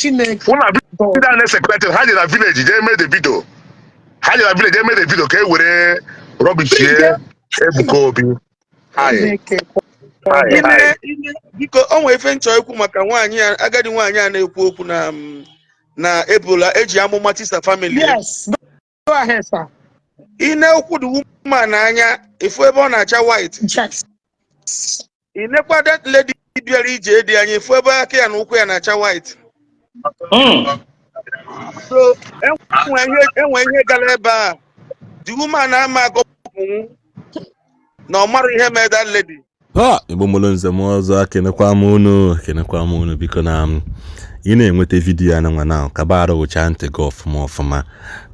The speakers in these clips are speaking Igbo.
Chineke. Fụ na God. Video a na-esecreted, ha je na village jee mee the video. Ha je na village jee mee the video ka e were rubbishie Ebuka Obi. Hai. Chineke. Hai. Ine Hai. ine, biko, o nwee ife nchọ ikwu maka nwaanyị a, agadi nwaanyị a na-ekwu okwu na ebola eji amụma tisa family ya. Yes. Go ahead, sir. Ine okwu the woman anya, ifu ebe ọ na-acha white. Inekwa that lady bịara ije dị anya, ifu ebe aka ya na ụkwụ ya na-acha white. So enwe ihe gara ebe a, the woman ama agọpụnwu na ọ mara ihe mere that lady. Ha, Igbo mụrụ nze m ọzọ, kenekwa m unu, kenekwa m unu. Biko, na m ị na-enweta video ya nwa na kaba arụ gụchaa ntị gị ọfụma ọfụma,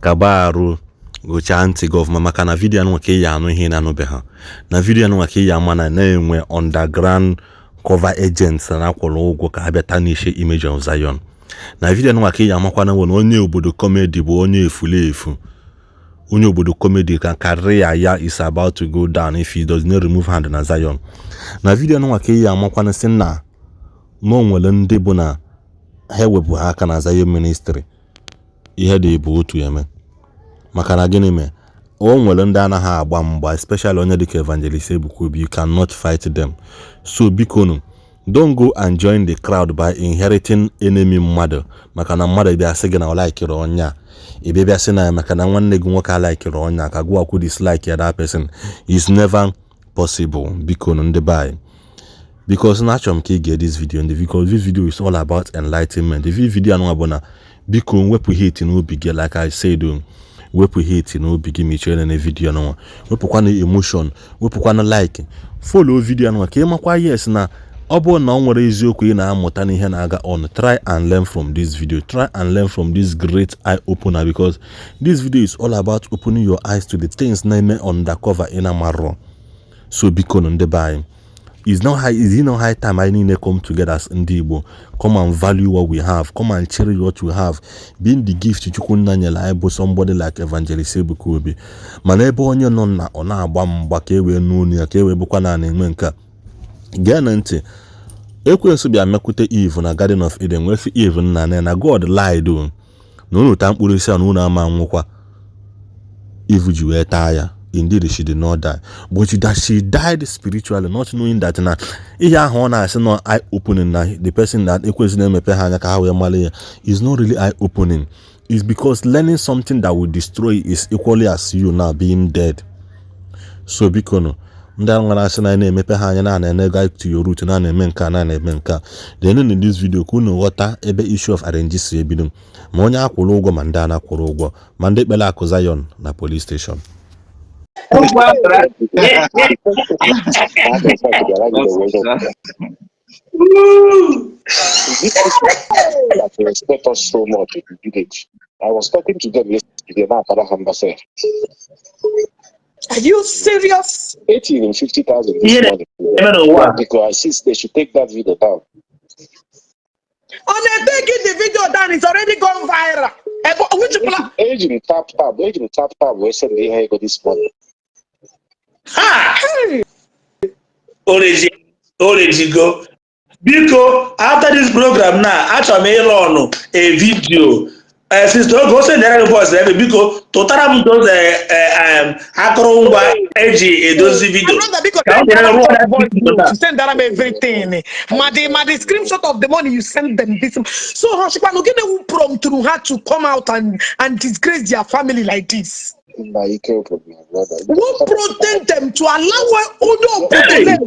kaba arụ gụchaa ntị gị ọfụma, maka na video anụnwa ka ị ya anụ ihe ị na-anụbe ha. Na video anụnwa ka ị ya ama na na-enwe underground cover agents na akwụrụ ụgwọ ka ha bịa tarnish image of Zion. Na video anụnwa ka ị ya amakwa na nwere onye obodo comedy bụ onye efulefu, onye obodo comedy ka career ya is about to go down if he does not remove hand na Zion. Na video anụnwa ka ị ya amakwana sị na o nwere ndị bụ na ha ewepụ ha aka na Zion Ministry, ihe dị bụ otu eme. Maka na gịnị mee? O nwere ndị anaghị agba mgba, especially onye dịka Evangelist Ebuka Obi. You cannot fight them. So biko nu, don't go and join the crowd by inheriting enemy mmadụ, maka na mmadụ bịa sị gị na ọ likeri onye a, ị bịa bịa sị na maka na nwanne gị nwoke alikeri onye a, ka gụwakwu dislike ya. That person is never possible. Biko nu, ndị be anyị, because na achọrọ m ka ị gee this video ndị, because this video is all about enlightenment. The video anụnwa bụ na, biko, wepụ hate n'obi gị. Like I said o, wepụ hate n'obi gị ma ị chere na video anụnwa. Wepụkwana emotion, wepụkwana like. Follow video anụnwa ka ị makwa, yes, na ọ bụrụ na ọ nwere eziokwu ị na-amụta n'ihe na-aga on. Try and learn from this video. Try and learn from this great eye opener, because this video is all about opening your eyes to the things na-eme undercover ị na-amarọ. So biko nụ, ndị be anyị, is it not high time anyị niile come together as ndị Igbo, come and value what we have, come and cherish what we have, being the gift Chukwu nna nyere anyị bụ somebody like Evangelist Ebuka Obi? Mana ebe onye nọ na ọ na-agba mgba ka e wee nụ olu ya, ka e wee bụkwa na na-enwe nke a. Gee na ntị, ekwensu bịa mekwute Eve na Garden of Eden, wee sị Eve, nna na God lied o, na unu taa mkpụrụ isi a na unu ama nwụkwa. Eve ji wee taa ya. Indeed, she did not die, but that she died spiritually, not knowing that na ihe ahụ ọ na-asị na eye opening, na the person that ekwensu na-emepe ha anya ka ha wee mara ya, is not really eye opening. Is because learning something that will destroy is equally as you now being dead. So biko nụ, ndị ahụ nwere asị na anyị na-emepe ha anya na na guide to your root, na na-eme nke a, na na-eme nke a. Then in this video ka unu ghọta ebe issue of RNG si ebido, ma onye akwụrụ ụgwọ, ma ndị a na-akwụrụ ụgwọ, ma ndị kpere akụ Zion na police station. Okwu akara. That that respect us so much in the village. I was talking to them yesterday now, Father Hambase. Are you serious? 18 and 50,000 this Ihe morning. na-eme n'ụwa a. Because I see they should take that video down. On a taking the video down, it's already gone viral. Eh, but which Agent tap tap, agent tap tap, we send the ego this morning. Ha! Hey, Oreji orejigo. Biko, after this program now, achọrọ m ịlụ ọnụ a video. Sister Oge, o sendara m voice ebe, biko tụtara m those akụrụngwa eji edozi My video. brother, because Ka m send were them rụọ that voice video note. now. You send them everything. Ma the screenshot of the money you send them this. So Hoshikwanu, gịnị who prompt her to come out and disgrace their family like this? Na ike my brother. Who prompted them to allow onye obodo Hey!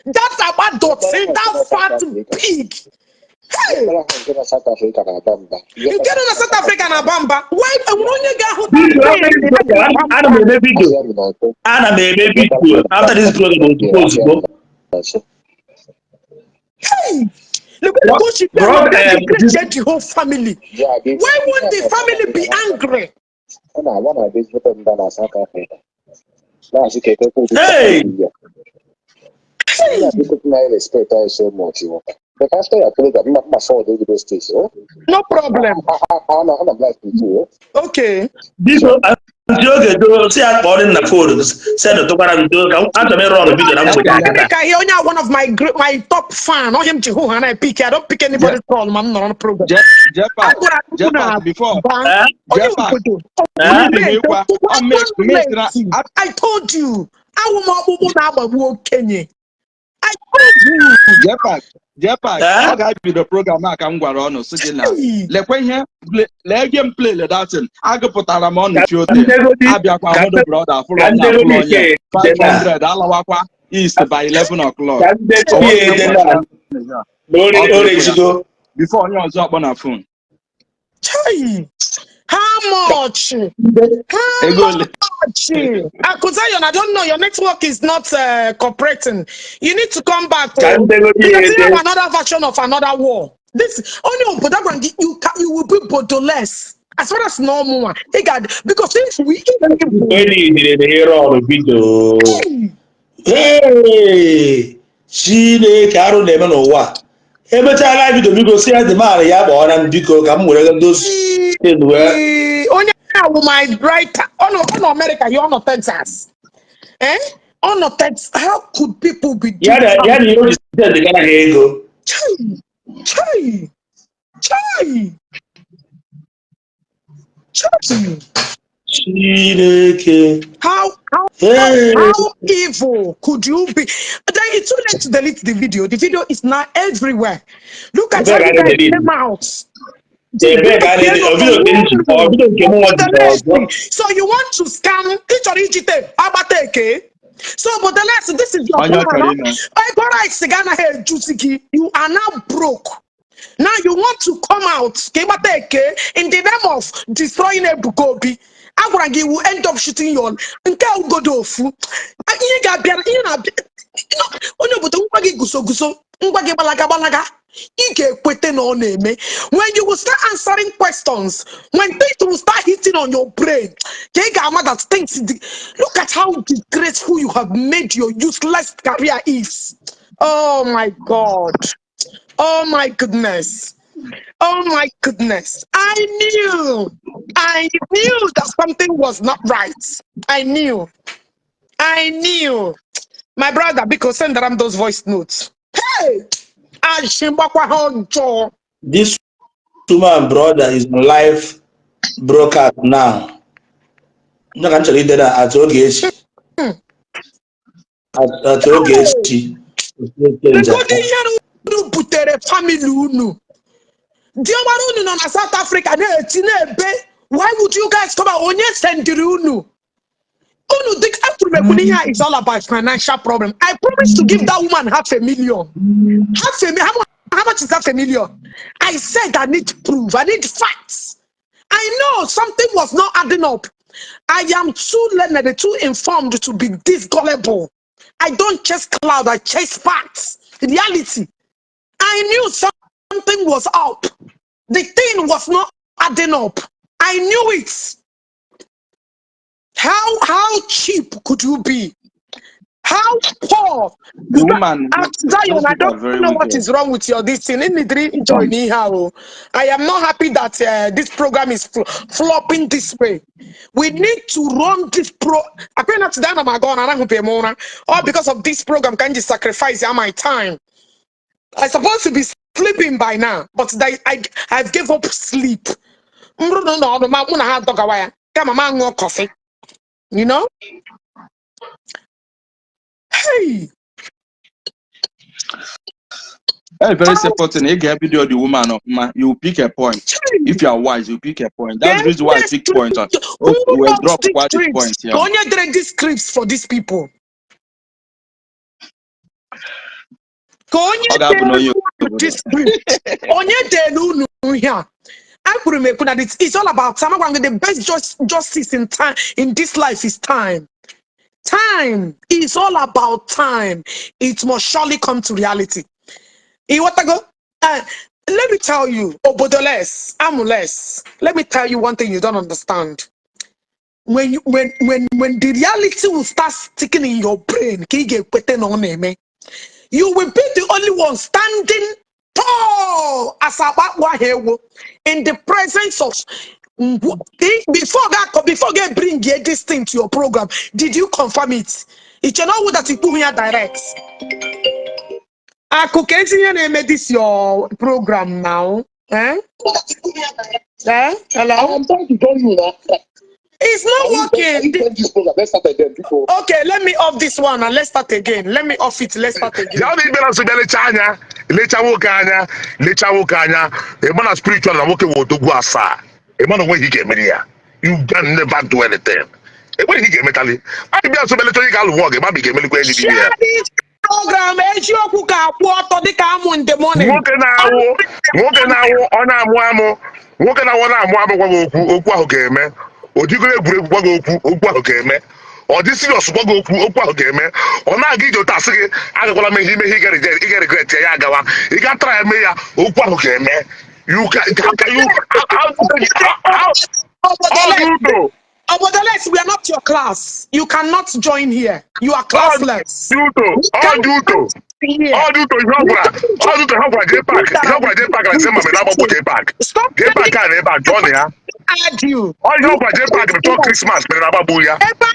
That agbadotị, that fat pig. Hey! Nke na South Africa na-aba mba. Nke nọ na South Africa na-aba mba. Why enwere onye ga-ahụ Biko, that after this pig? program, ana m eme video. Ahịa m n'ọtọ. Ana m eme video after this program ozugbo ozugbo. Hey! Look at the she Bro, disgrace the whole family. Ya ga Why won't the family be angry? Ọ na-agba na ezigbote mba na South Africa. Na-asị ka ekekwe ụdị Hey! ya. Yeah, people na respect anyị so much. You know. But after your program, mma forward all those things. Oh? No problem. I, I'm black with you. Oh? Okay. Biko, Aunty Oge do si ya kpọọ na phone, send tụkwara m do ka achọrọ m ịrụ ọrụ video na mgbede a kịta. America here, only one of my great, my top fan. Not him to and I pick. I don't pick anybody's call. Man, not on program. Jepak, Agwara m unu Jepak, before aba. Eh? Onye Jepak, obodo. Eh? Onye ịkwa, ọ make na I told you. Awụ m ọkpụkpụ na-agbagbu okenye. I told you. Jepak, Jepak, Eh? ọ ga-ebido program a ka m gwara ọnụ sị gị na Hey. lekwa ihe lee game play le datin agụpụtara m ọnụ chi ote Ndegodi abịakwa ka hụdụ brother fụrụ ka onye afụrụ ndegodi onye ike ede na 500 alawakwa east by 11 o'clock. Ka ndegodi Ọwọ́ ede na na Ọ o rejigo. Before onye ọzọ akpọ na phone. Chai. How much? How Ego ole? Much? Akuzayon, I don't know. Your network is not cooperating. You need to come back. Ka Oh. ndegodi Because you ede. have another version of another war. This only on Bodagrand, you will be borderless. As far as normal one. It got because since we Onye nidire na ịrụ ọrụ video. Hey! Chineke, arụ na-eme n'ụwa. Emechala video, biko si ya dị maara ya kpọọ na m biko ka m were those thing wee onye ahụ my writer ọ nọ America, ya ọ nọ Texas. Eh? Ọ nọ Texas. How could people be ya na ya na ihe o ji send gara ha ego. Chai, chai, chai, chai. Chineke. How Hey! how evil could you be? Then it's too late to delete the video. The video is now everywhere. Look at Ebee how ka you a guys na-delete? came out. Ebee ka a na-edit? Ọ video nke m ji, ọ video nke m nwa ji ọzọ. So you want to scam ịchọrọ iji tape agbata eke. So but the last, this is your Onye ọ plan. chọrọ ime. Ego rice ga anaghị ejuzi gị. You are now broke. Now you want to come out ka ịgbata eke in the name of destroying Ebuka Obi. A gwara gị you will end up shooting your nke a ugodo ofu. Ihe ga-abịa ihe na-abịa onye obodo ngwa gị guzo guzo ngwa gị gbalaga gbalaga ị ga-ekwete na ọ na-eme. When you will start answering questions, when things will start hitting on your brain, ka ị ga-ama that things, look at how disgraceful you have made your useless career is. Oh my God, oh my goodness. Oh my goodness. I knew. I knew that something was not right. I knew. I knew. My brother, because send them those voice notes. Hey! Ashimbakwa ọjọọ. This woman brother is on live broadcast now. Ndị ka m chọrọ ide na at Ogechi. At Ogechi. Legodi ihe unu butere family unu. Diọgbara unu nọ na South Africa na-eti na-ebe. Why would you guys come out? Onye sendiri unu? Unu dị after m ekwu n'ihe a is all about financial problem. I promise to give that woman half a million. Half a million. How much is half a million? I said I need proof. I need facts. I know something was not adding up. I am too learned, too informed to be this gullible. I don't chase cloud, I chase facts, reality. I knew something was up. The thing was not adding up. I knew it. How cheap could you be? How poor? The woman, Zion, those I people are don't very know what wicked. is wrong with your this thing. Ini join me how. I am not happy that this program is flopping this way. We need to run this pro. I not down my gone and all because of this program. Can you sacrifice my time? I'm supposed to be sleeping by now, but I've gave up sleep. M rụrụ n'ọrụ ma mụ na ha dọgawa ya kama ma ṅụọ coffee. You know? Hey, Very, very simple thing. You get video the woman of man, you pick a point. If you are wise, you pick a point. That's the reason why I pick point. On. Who Okay, we wrote drop the quite the scripts? point here. Onye dere these scripts for these people? Ka onye Ọ ga-abụ na dere onye unu obodo. this script? Onye dere unu ihe a? Ekwuru m ekwu na it's all about time. Agwara m gị, the best justice in time in this life is time. Time is all about time. It must surely come to reality. Ịghọtago? Let me tell you, Obodoles, Amules, let me tell you one thing you don't understand. When you when the reality will start sticking in your brain, ka ị ga-ekwete na ọ na-eme, you will be the only one standing tall as akpakpọ ahụ ewu in the presence of Before ga bring this thing to your program, did you confirm it? Iche na ọwụ that ikwu ya direct. Akụ ka ezi ihe na-eme this your program now. Eh? Eh? Hello? I'm trying to join you now. It's not Can you working. join this program? Let's start again, people. Okay, let me off this one and let's start again. Let me off it. Let's start again. Ya na ibere nso bịa lechaa anya, lechaa nwoke anya, lechaa nwoke anya, ịma na spiritual na nwoke wụ odogwu asaa, ịma na onweghị ga-emeri ya. You can never do anything. Enweghị ihe ga-emetali. Anyị bịa nso bịa lechaa onye ga-alụ nwa gị, ma ị ga-emelikwa enyi gị ya. Share this program. Eziokwu ga-akwụ ọtọ dịka amụ in the morning. Nwoke na-awụ, nwoke na-awụ, ọ na-amụ amụ, nwoke na-awụ, ọ na-amụ amụ, gwa gị okwu, okwu ahụ ga-eme. O jigoro egwuregwu gwa gị okwu, okwu ahụ ga-eme. Ọ dị serious gwa gị okwu, okwu ahụ ga-eme. Ọ na-aga ije ụta asị gị agakwala m ihe ime ihe ị ga-regret ya, ya agawa ị ga tara ya mee ya, okwu ahụ ga-eme. You can, how can you, how Obodo do you know? Obodoles, we are not your class. You cannot join here. You are classless. All due to, all due to Here. All due to ihe ọ gwara, all due to ihe ọ gwara J Park, ihe ọ gwara J Park na December mere agbagbo J Park. Stop J Park a na ebe a jụọ na ya. add you. Ọ ihe ọ gwara J Park before Christmas mere agbagbo ya. Ebe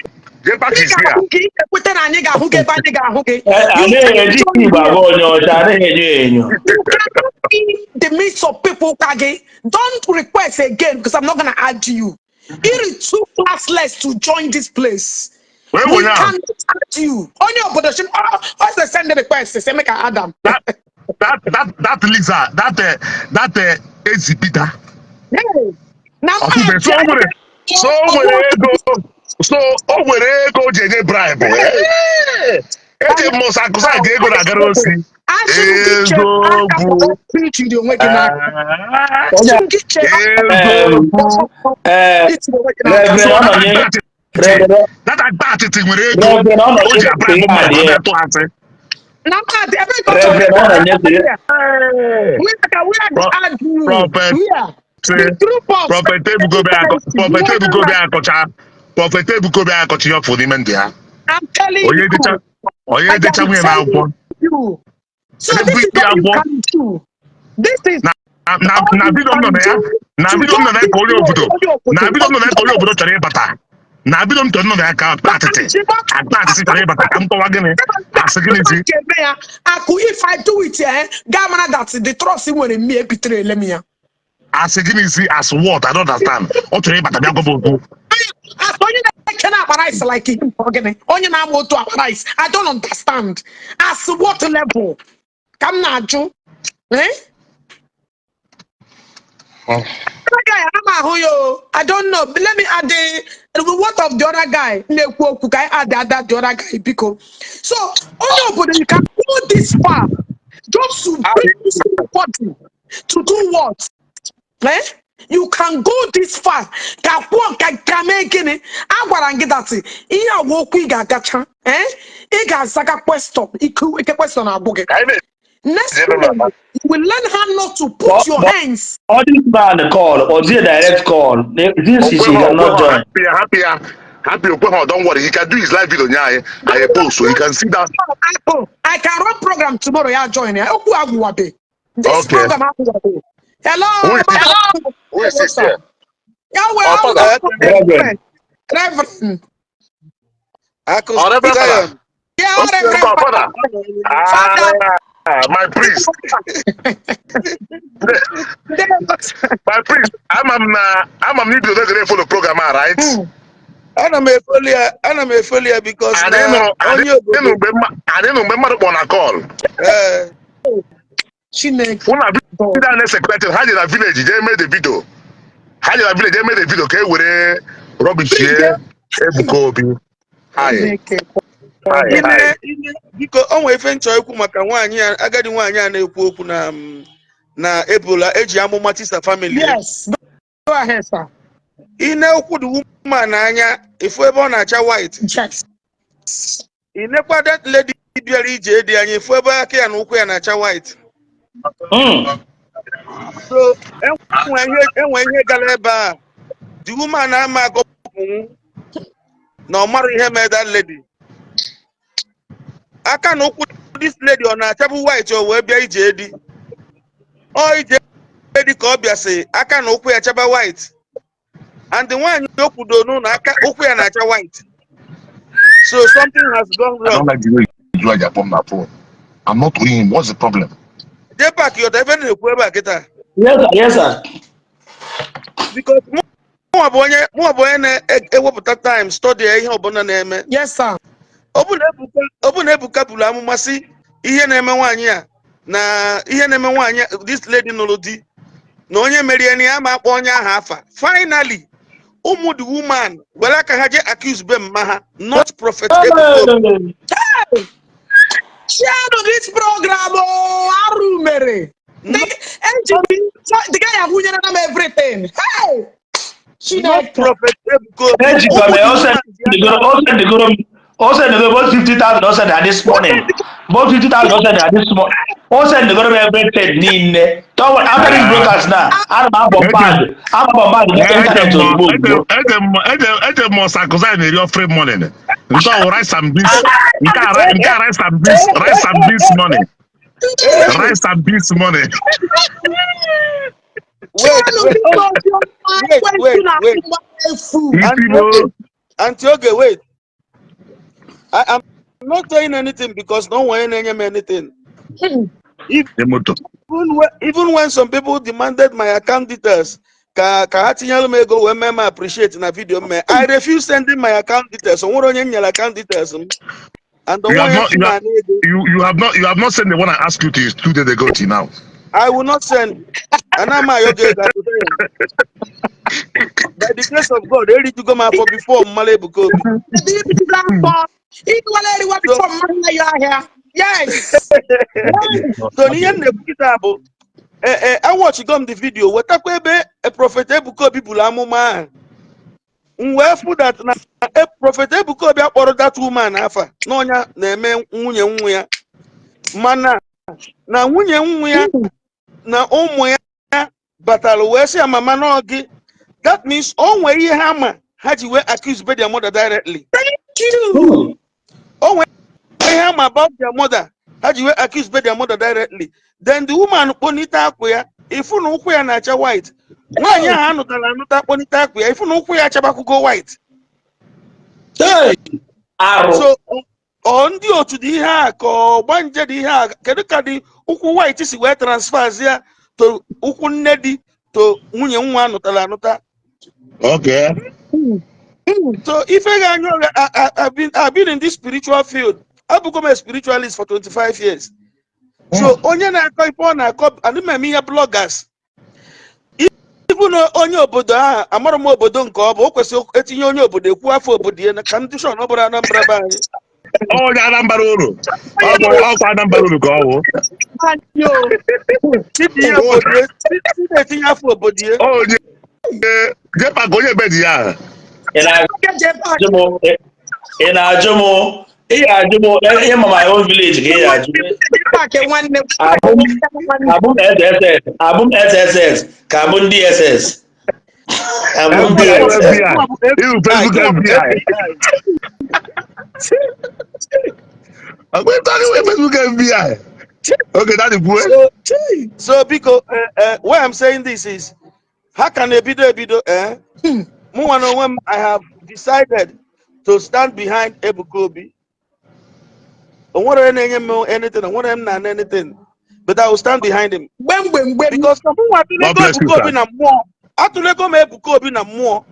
J Park anyị is here. ga-ahụ gị, ekweta na anyị ga-ahụ gị ebe anyị ga-ahụ gị. Anaghị eji Igbo agwa onye ọcha, anaghị enyo enyo. You cannot be the midst of people, Kage. Don't request again because I'm not gonna add you. It is too classless to join this place. Wee We bụ onye ahụ. cannot add you. Onye obodo shi, oh, oh, send the request, say make I add them. That Lisa, that Ezibita. Hey. Now, Ọkụbe, so o nwere ego, so o nwere ego o ji enye bribe. Ee, eji m mụsa akụsa ga ego na-agara osi. Asị m gị chere aka Eziokwu. itiri onwe gị n'aka. Ee, Asị m gị chere aka eziokwu. Ee, itiri onwe gị n'aka. Reverend So ọ nọ nye Reverend that akpa atịtị nwere ego Reverend ọ nọ o ji nye abribe mmadụ, ọ ya. na-atụ asị. Na mmadụ ebe ka ọ Reverend ọ nọ nye Ee. Where can we add you? Prophet. Where? The group of Prophet Ebuka Obi Prophet Ebuka Obi akọcha, Prophet Ebuka Obi akọcha ihe ọ fụrụ n'ime ndụ ya. I'm telling Onye you. decha, onye I decha am nwunye telling n'akwụkwọ. you. So this is what you can do. This is Na na na video m nọ na ya, na video m nọ na ya ka onye obodo, na video m nọ na ya ka onye obodo chọrọ ịbata. Na video m chọrọ nọ na ya ka akpa atịtị. Akpa atịtị chọrọ ịbata ka m kọwa gịnị? Asị gịnị zi? Ya akụ, if I do it, eh, ga mara that the trust nwere mmiri ebitere ele m ya. Asị gịnị zi? As what? I don't understand. Ọ chọrọ ịbata bịa gwa m okwu. As onye na-eke na akpa rice like him, ọ gịnị? Onye na-ama otu akpa rice. I don't understand. As what level? Ka m na-ajụ. Eh? Other guy, ama ahụ ya o. I don't know. But let me add the what of the other guy na-ekwu okwu ka anyị add the other guy, biko. So onye obodo, you can go this far just to bring somebody to do what? Eh? You can go this far ka kwuo ka mee gịnị? A gwara m gị that ihe agwa okwu ị ga-agacha, eh? Ị ga-azaga question ike ike question agwụ gị. Ka anyị Next na-eje time, n'ụlọ. you will learn how not to put your hands. All this man call or do a direct call. This is he cannot join. Happy ya, happy ya, happy okwe ha. Don't worry, he can do his live video nya anyị anyị post so you can see that. Oh, I can run program tomorrow. Yeah, join ya. Okwu agwụwabe. This program agwụwabe. Hello. Who is this? Who is this here? Yeah, well, Oh, Father. Reverend. Reverend. Akụ Oh, Reverend Father. Zion. Yeah, Okay, Reverend. Father. Father. Ah, my priest, my priest, ama m na ibido na follow program a, right? Ana m e-follow ya, ana m e-follow ya because Adị na nụrụ adị onye obodo nụrụ mgbe adị nụrụ mgbe mmadụ kpọrọ na call. Ee. Chineke. Hụ na video a na-esekulate, ha jere na village jee mee the video, ha jere na village jee mee the video ka e were rubbishie Ebuka Obi. Hi. Chineke. Hi. Ine Hi. ine, biko, o nwee ife nchọ ikwu maka nwaanyị a, agadi nwaanyị a na-ekwu okwu na ebola eji amụma tisa family ya. Yes. Go ahead, sir. Ine okwu dị woman anya ifu ebe ọ na-acha white. Inekwa that lady bịara ije dị anya ifu ebe aka ya na ụkwụ ya na-acha white. So enwe ihe gara ebe a. The woman ama agọpụnwu na ọ mara ihe mere that lady. Aka na ụkwụ this lady ọ na-achabu white, o wee bịa ije di, ọ ije di ka ọ bịasị aka na ụkwụ ya chaba white. And the nwaanyị o kwudo n'ụlọ aka ụkwụ ya na-acha white. So something has gone I don't wrong. like the way you do your phone na phone. I'm not owing him. What's the problem? Jee paaki yọta ebe na-ekwu ebe a kịta. Yes, sir. Yes, sir. Because mụnwa bụ onye na-ewepụta time study ihe ọbụla na-eme. Yes, sir. Ọ bụ na Ebuka buru amụma sị ihe na-eme nwaanyị a na ihe na-eme nwaanyị a, this lady nụrụ di na onye merie na ya ma akpọ onye ahụ afa. Finally, ụmụ the woman were aka ha jee accuse be mma ha, not Prophet Ebuka Obi. Hey! Share this program, oh, arụ mere. Not, The guy ahụnyere m everything. Hey! not Chineke. Prophet Ebuka Obi. Ejikwa Ụmụ m the o woman ji aka sendigoro o sendigoro m o sendigoro both 50,000 o send this morning, both 50,000 o send this morning, o sendigoro m everything niile. Don't worry, after this broadcast now, ana m a-bombard, ama bombard the internet ozugbo ozugbo. Eje m Ọsakụza na-eri offering money. Nke ọ wụ rice and beans. Nke a rice and beans, rice and beans money. Rice and beans money. Wait, wait, wait, wait, wait. Efu. Isi Auntie mo. Oge, Auntie Oge, wait. I am not saying anything because no one na-enye m anything. The moto. Even when some people demanded my account details ka ha tinyere m ego wee mee m appreciate na video m mee, I refuse sending my account details. O nwere onye m nyere account details m and You onwe have onye not si you na have, ego. you have not sent the one I asked you to 2 days ago till now. I will not send. Ana m ayọ gị ego atụta ya. By the grace of God, erijugo m afọ before mmala Ebuka Obi. Iwere eriwa So before mmanụ ya ahịa. Yes. So n'ihe m na-ekwu kịta bụ ee, awatchigo m the video, wetakwa ebe Prophet Ebuka Obi buru amụma ahụ, m wee fụ that na Prophet Ebuka Obi akpọrọ that woman afa na ọnya na-eme nwunye nwa ya, mana na nwunye nwa ya na ụmụ ya batara wee sị ya mama na gị. That means o nwee ihe ha ma ha ji wee accuse be their mother directly. Thank you. O nwee ihe ha ma about their mother ha ji wee accuse be their mother directly. Then the woman kponite akwụ ya, ifu na ụkwụ ya na-acha white. Nwaanyị ahụ anụtara anụta kponite akwụ ya, ifu na ụkwụ ya achabakwugo white. Hey! Arụ. So ọ ndị otu dị ihe a ka ọgbanje dị ihe a, kedu ka dị ụkwụ white si wee transfer ya to ụkwụ nne di to nwunye nwa anụtara anụta? Okay. So ife ga-anyụ ọrịa, I've been in this spiritual field. Abụgo m a spiritualist for 25 years. So onye na-akọ ife ọ na-akọ, adị m eme ihe bloggers. Ịbụ na onye obodo ahụ, amara m obodo nke ọ bụ, o kwesịrị etinye onye obodo ekwu afọ obodo ya na ka ndị shọn ọ bụrụ Anambra be anyị. Onye Anambra uru. Ọ bụ ọkwa Anambra uru ka ọ wụ. Tinye obodo ya, si na-etinye afọ obodo ya. Onye jepa ka onye be dị ya. Ị na-ajụ m, ị na-ajụ m, ị ga-ajụ m ihe ma my own village ka ị ga-ajụ. Nwanne. Abụ m SSS, abụ m SSS ka abụ ndị SS. Abụ m FBI, DSS. FBI. Iwu Facebook FBI. Ọkwa ịtọrọ iwe Facebook FBI. Okay, daddy kwue. So biko, why I'm saying this is ha ka na-ebido ebido, mụnwa na onwe m, I have decided to stand behind Ebuka Obi. O nwere onye na-enye m anything, o nwere m na anything, but I will stand behind him Mgbe mgbe mgbe. Because na mụnwa God atụlego bless you, Ebuka Obi sir. na mmụọ, atụlego m Ebuka Obi na mmụọ.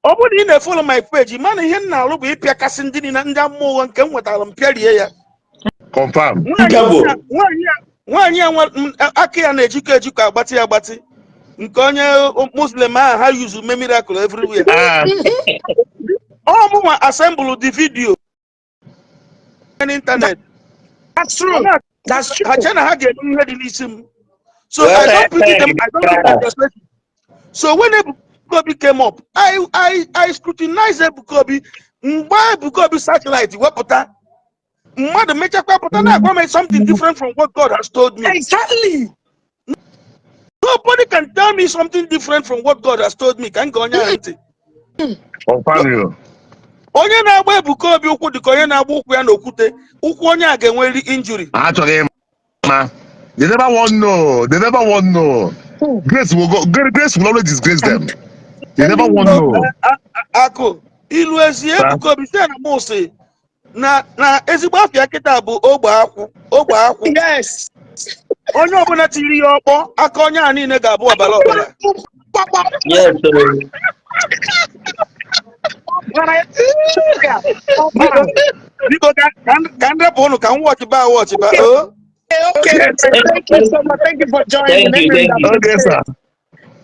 Ọ bụrụ na ị na-efollow my page, ma na ihe m na-alụ bụ ịpịakasị ndị niile ndị amụma ụgha nke m nwetara m pịarie ya. Confirm. Nwaanyị Nke bụ nwaanyị a aka ya na-ejikọ ejikọ, agbatị agbatị, nke onye Muslim ahụ ha use mee miracle everywhere. Ah, Ọ mụnwa assemble the video n'internet. That's true. That's true. Ha che na ha ga-eme ihe dị n'isi m, so Well, I don't pity them. I don't look at thank their faces. So when Ebuka Obi came up, I scrutinized Ebuka Obi. Mgbe Ebuka Obi satellite wepụta mmadụ mechakwa pụta na-agwa m something different from what God has told me. Nobody can tell me something different from what God has told me. Ka m gee onye ahụ ntị. Confirm you. Onye na-agba Ebuka Obi ụkwụ dịka onye na-agba ụkwụ ya n'okwute. Ụkwụ onye a ga-enwerịrị injury. Ha achọghị ịma. They never want know. They never want know. Grace will go. Grace will always disgrace them. You never want So, know. Akụ ilu ezi Ebuka Obi sị na mụ sị na ezigbo afịa kịta bụ ogbe akwụ, ogbe akwụ. Yes. Onye ọbụla tiri ya ọkpọ, aka onye a niile ga-abụ ọbara ọbara. Yes, sir. Biko, biko, ka m repụ ụnụ ka m wọchịba wọchịba o. Okay, thank you so much. Thank you for joining. Thank you, thank you. Okay, sir.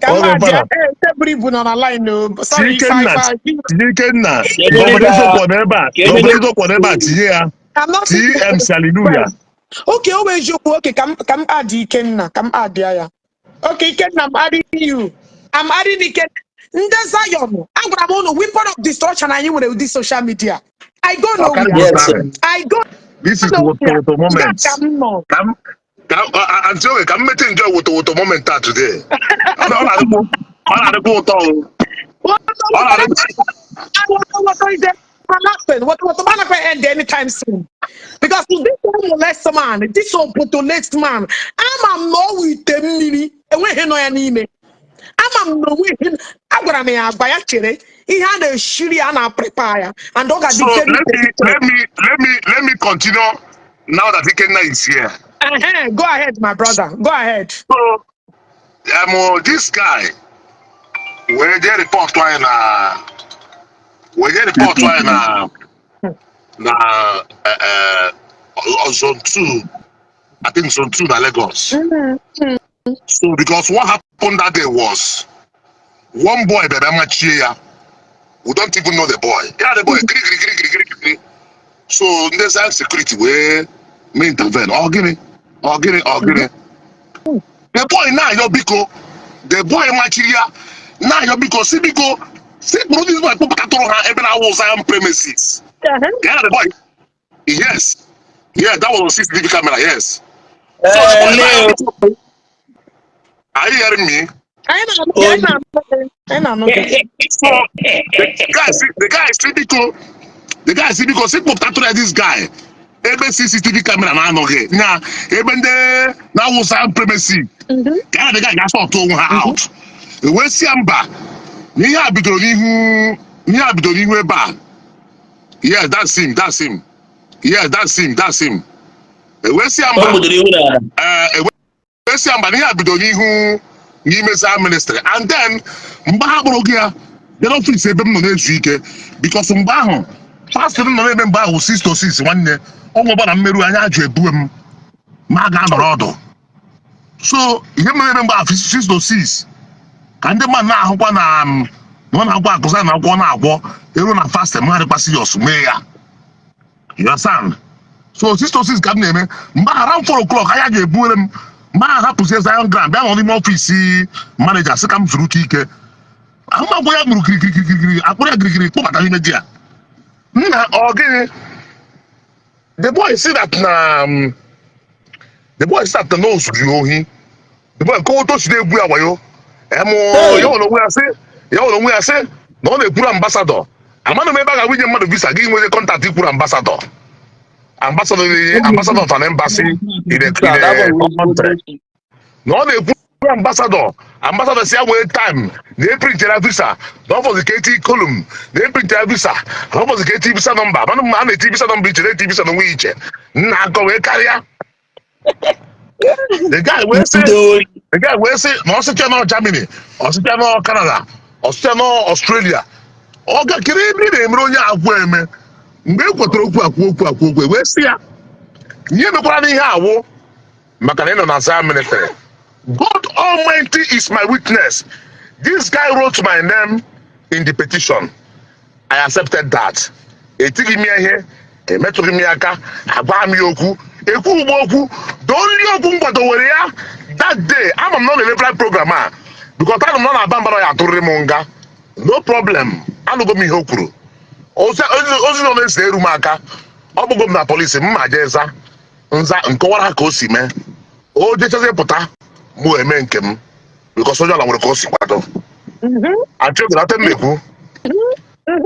Come Okay, on, father. Every on a line. No. Sorry, if I, Chikenna, if I, Chikenna, Kedu Governor ka Eziokwu nọ ebe a, kedu Governor Eziokwu nọ ebe a, tinye ya. I'm not TM Hallelujah. Okay, always you. Okay, come, come add Ikenna. Come add ya. Okay, Ikenna, I'm adding you. I'm adding Ikenna. Ndị Zion, agwara m unu weapon of destruction anyị nwere with this social media. I go Ọkarị nowhere. Yes, sir. I go This is nowhere. woto woto Nga moment. ka m nọ. Ka m ka Aunty Oge, ka m mete enjoy woto woto moment a today. Ọ na-adịkwa ụtọ o. Ọ na-adịkwa. What is everlasting? What man not end anytime soon? Because this molest man, this opportunist man, ama m na ọ wụ ite mmiri enweghị nọ ya n'ime. Ama m na onweghị, agwara m ya agwa ya chere ihe a na-eshiri ya na prepare ya and ọ ga-adị So very let me difficult. let me continue now that Ikenna is here. Go ahead, my brother. Go ahead. So this guy wee jee report anyị na wee jee report anyị na zone 2, I think zone 2 na Lagos. So because what happened that day was one boy bịara machie ya. We don't even know the boy. Yeah, the boy giri giri giri giri giri giri. So ndị Zion security wee mee intervene. Ọ gịnị? Ọ gịnị? Ọ gịnị? The boy na-ayọ biko. The boy machiri ya na-ayọ biko, si biko, si kpụrụ this boy kpụpụtatụrụ ha ebe na-awụ Zion premises. Yeah, the boy. Yes. Yeah, that was on CCTV camera, yes. So the boy na-ayọ Leo. biko. Are you hearing me? Anyị na-anụ gị, anyị na-anụ gị, anyị na-anụ gị. So the guy si biko, the guy si biko, si kpụpụtatụrụ ya this guy ebe CCTV camera na-anọghị nya, ebe ndị na-awụ Zion premises, ka ya na the guy ga-asọtụ onwe ha out. Wee si ya mba, na ihe a bidoro n'ihu, ihe a bidoro n'ihu ebe a. Yes, that's him, that's him. Yes, that's him, that's him. Wee si ya O mba. gbudoro ihu n'ala. Ee, wee si ya mba, na ihe a bidoro n'ihu n'ime Zion ministry. And then mgbe ha kpọrọ gị ya bịa n'ọfịs ebe m nọ na-ezu ike, because mgbe ahụ fasting m nọ na-eme mgbe ahụ 6 to 6, nwanne, ọnwụ ọbara mmerụ anya ajụ ebuwe m ma a ga-anọrọ ọdụ. So ihe m na-eme mgbe ahụ 6 to 6, ka ndị mmadụ na-ahụkwa na ọ na-agwọ akụza na akwụkwọ na-agwọ eru na fasting m adịkwa serious mee ya, you understand? So 6 to 6 ka m na-eme mgbe ahụ. Around 4 o'clock anya ga-ebuere m ma ahapụzie Zion Grand, bịa nọ n'ime ọfịs manager, sị ka m zuru ike. Ahụmagwọ ya gburu kirikirikirikiri, akpụrụ ya kirikiri kpụbata n'ime di ya. Nna, ọ gịnị? The boy see that na the boy see that na o zuru ya ohi. The boy ka otu o si na-egwu ya wayo emụ. Hey! Ya nwere onwe ya sị, ya nwere onwe ya sị na ọ na-ekwuru ambassador. Amanụ m ebe a ga-awụnye mmadụ visa gị nwere contact ikwuru ambassador, ambassador na-enye ambassador of an embassy in a country, na ọ na-ekwu ambassador, ambassador si ya nwee time na eprintera visa, na ọ fọzi ka eti column na eprintera visa, na ọ fọzi ka eti visa number. Manụ m a na-eti visa number iche, na-eti visa n'onwe iche. Nna, akọ wee karịa. The guy wee sị Ndị ori. The guy wee sị na ọ sịcha nọ Germany, ọ sịcha nọ Canada, ọ sịcha nọ Australia, ọ gakere ebe ị na-emere onye agwụ eme. Mgbe e kwetara okwu akwụ okwu akwụ okwu, wee sị ya ihe mekwara n'ihe awụ maka na ị nọ na Zion ministry. God Almighty is my witness, this guy wrote my name in the petition. I accepted that. Etighị m ya ihe, emetụghị m ya aka, agwa m ya okwu ekwu ugbo okwu. The only okwu m kwadowere ya that day, ama m na ọ na-eme program a, because anụ m na ọ na-aba mba na ya atụrịrị m nga. No problem, anụgo m ihe o kwuru. Ozi ozi nọ na-esi eru m aka, ọ bụgo m na polisi m ma jee za nza nkọwara ha ka o si mee. O jechazie pụta, mụ eme nke m, because onye ọla nwere ka o si kwado. Achọghị na m na-ekwu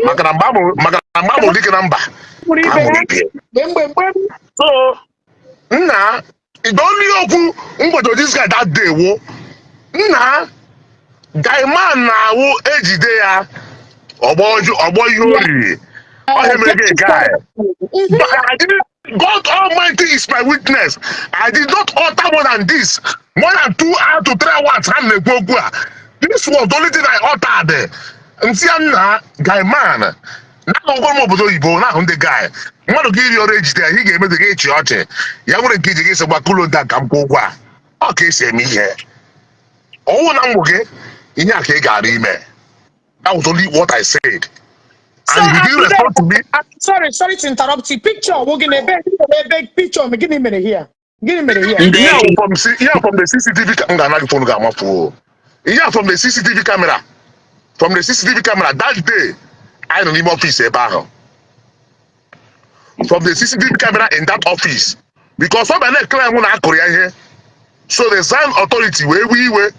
maka na mgbe a mụrụ dike na mba Mụrụ ka a ibe mụrụ ya. ibe. Mgbe mgbe mgbe. So nna, the only okwu m gwado this guy that day wo, nna, Guy man na-awụ ejide ya ọgbọ ihe o riri. Ọ mere gị guy. But I didn't. God Almighty is my witness. I did not utter more than this. More than 2 hours to 3 hours. Ha na-ekwu okwu a. This was the only thing I uttered. Nsị ya nna, guy man. Na-ahụkwa m obodo oyibo na-ahụ ndị guy. Mmadụ gị iri ọrụ ejide ya, ị ga-eme gị echi ọchị. Ya nwere nke iji gị sị gbakulo nta ka m kwụọ ụgwọ a. Ọ ka esi eme ihe. Ọnwụ na mgbụ gị, ihe a ka ị gara ime. That was only what I said. So And he didn't respond to me. Sorry, sorry to interrupt you. Picture, we're gonna be picture. Gịnị mere here? Gịnị mere here? Ndị Ihe ahụ from ihe ahụ from the CCTV m ga-ana gị phone ga-amafu. Ihe ahụ from the CCTV camera. From the CCTV camera that day, anyị nọ n'ime office ebe ahụ. From the CCTV camera in that office. Because ọ bịa na-ekele mụ na akụrụ ya ihe. So the Zion authority wee wee iwe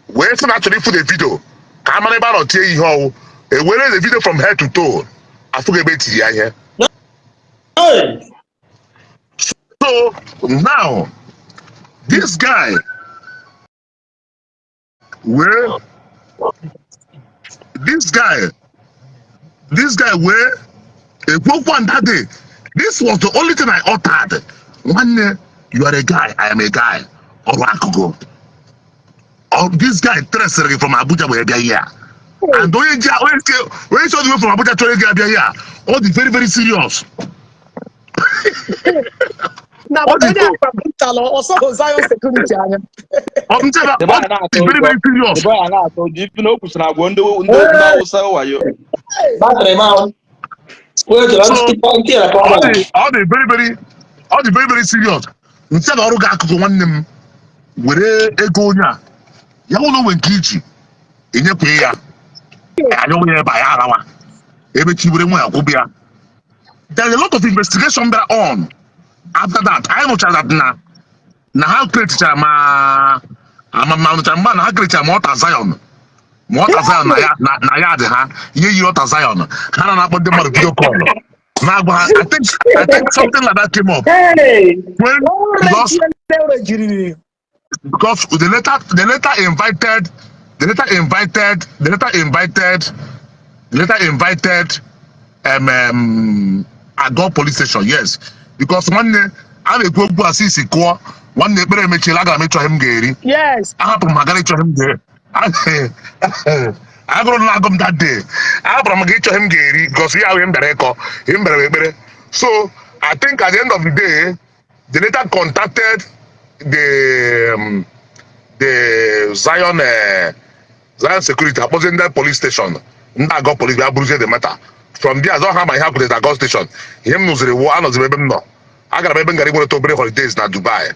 wee sị na achọrọ ịfụ the video ka a mara ebe a nọ tie ihe ọwụ. Ewere the video from head to toe. Afụghị ebe etiri ya ihe. Hey! So now, this guy, where this guy where ekwu okwu on that day, this was the only thing I uttered. Nwanne, you are a guy, I am a guy. Ọrụ akụkụ. Oh, this guy tresịrị gị from Abuja wee bịa here. And onye ji onye si all the way from Abuja chọrọ ịga abịa here, ọ dị very very serious. Na Ọ but dị onye akpa brutal ọsọ Zion security anya. Ọ nchebe The ọ boy na-atụ dị very ụjọ. very serious. The boy a na-atụ ụjọ ife na o kwụsịrị agwa ndị Awụsa wayo. Battery m ahụ. Wait, So ntị na ọ power dị ọ dị very very ọ dị very very serious. Nche na ọrụ gị akụkụ, nwanne m, were ego onye a ya nwụrụ onwe nke iji enyekwe ya anyọnwe ya ebe a ya arawa ebe chi were nwa ya kwụbụ ya. There is a lot of investigation bịara on after that. Anyị nụchara that na ha createchara ma ama ma nụchara mgbe na ha createchara ma ọta Zion, ma ọta Zion na ya na ya dị ha ihe yiri ọta Zion ha na na-akpọ ndị mmadụ video call na-agwa ha. I think something like that came up Hey! when because Jiri. Because the letter invited the letter invited the letter invited the letter invited Agọ police station. Yes, because nwanne a na-ekwu okwu asị isi kụọ nwanne ekpere emechiela, agara m ịchọ ihe m ga-eri. Ahapụrụ m agara ịchọ ihe m ga-eri. Agụrụ na agụ m that day, ahapụrụ m ga ịchọ ihe m ga-eri because ihe ahụ ihe m bịara ịkọ, ihe m bịara bụ ekpere. So I think at the end of the day, they later contacted the Zion security, akpọzie ndị police station, ndị Agọ police bịa buruzie the matter from there. Azọ ha ma ihe ha kwutere Agọ station. Ihe m nụziri wụ anọziri ebe m nọ, agara m ebe m gara inweta obere holidays na Dubai,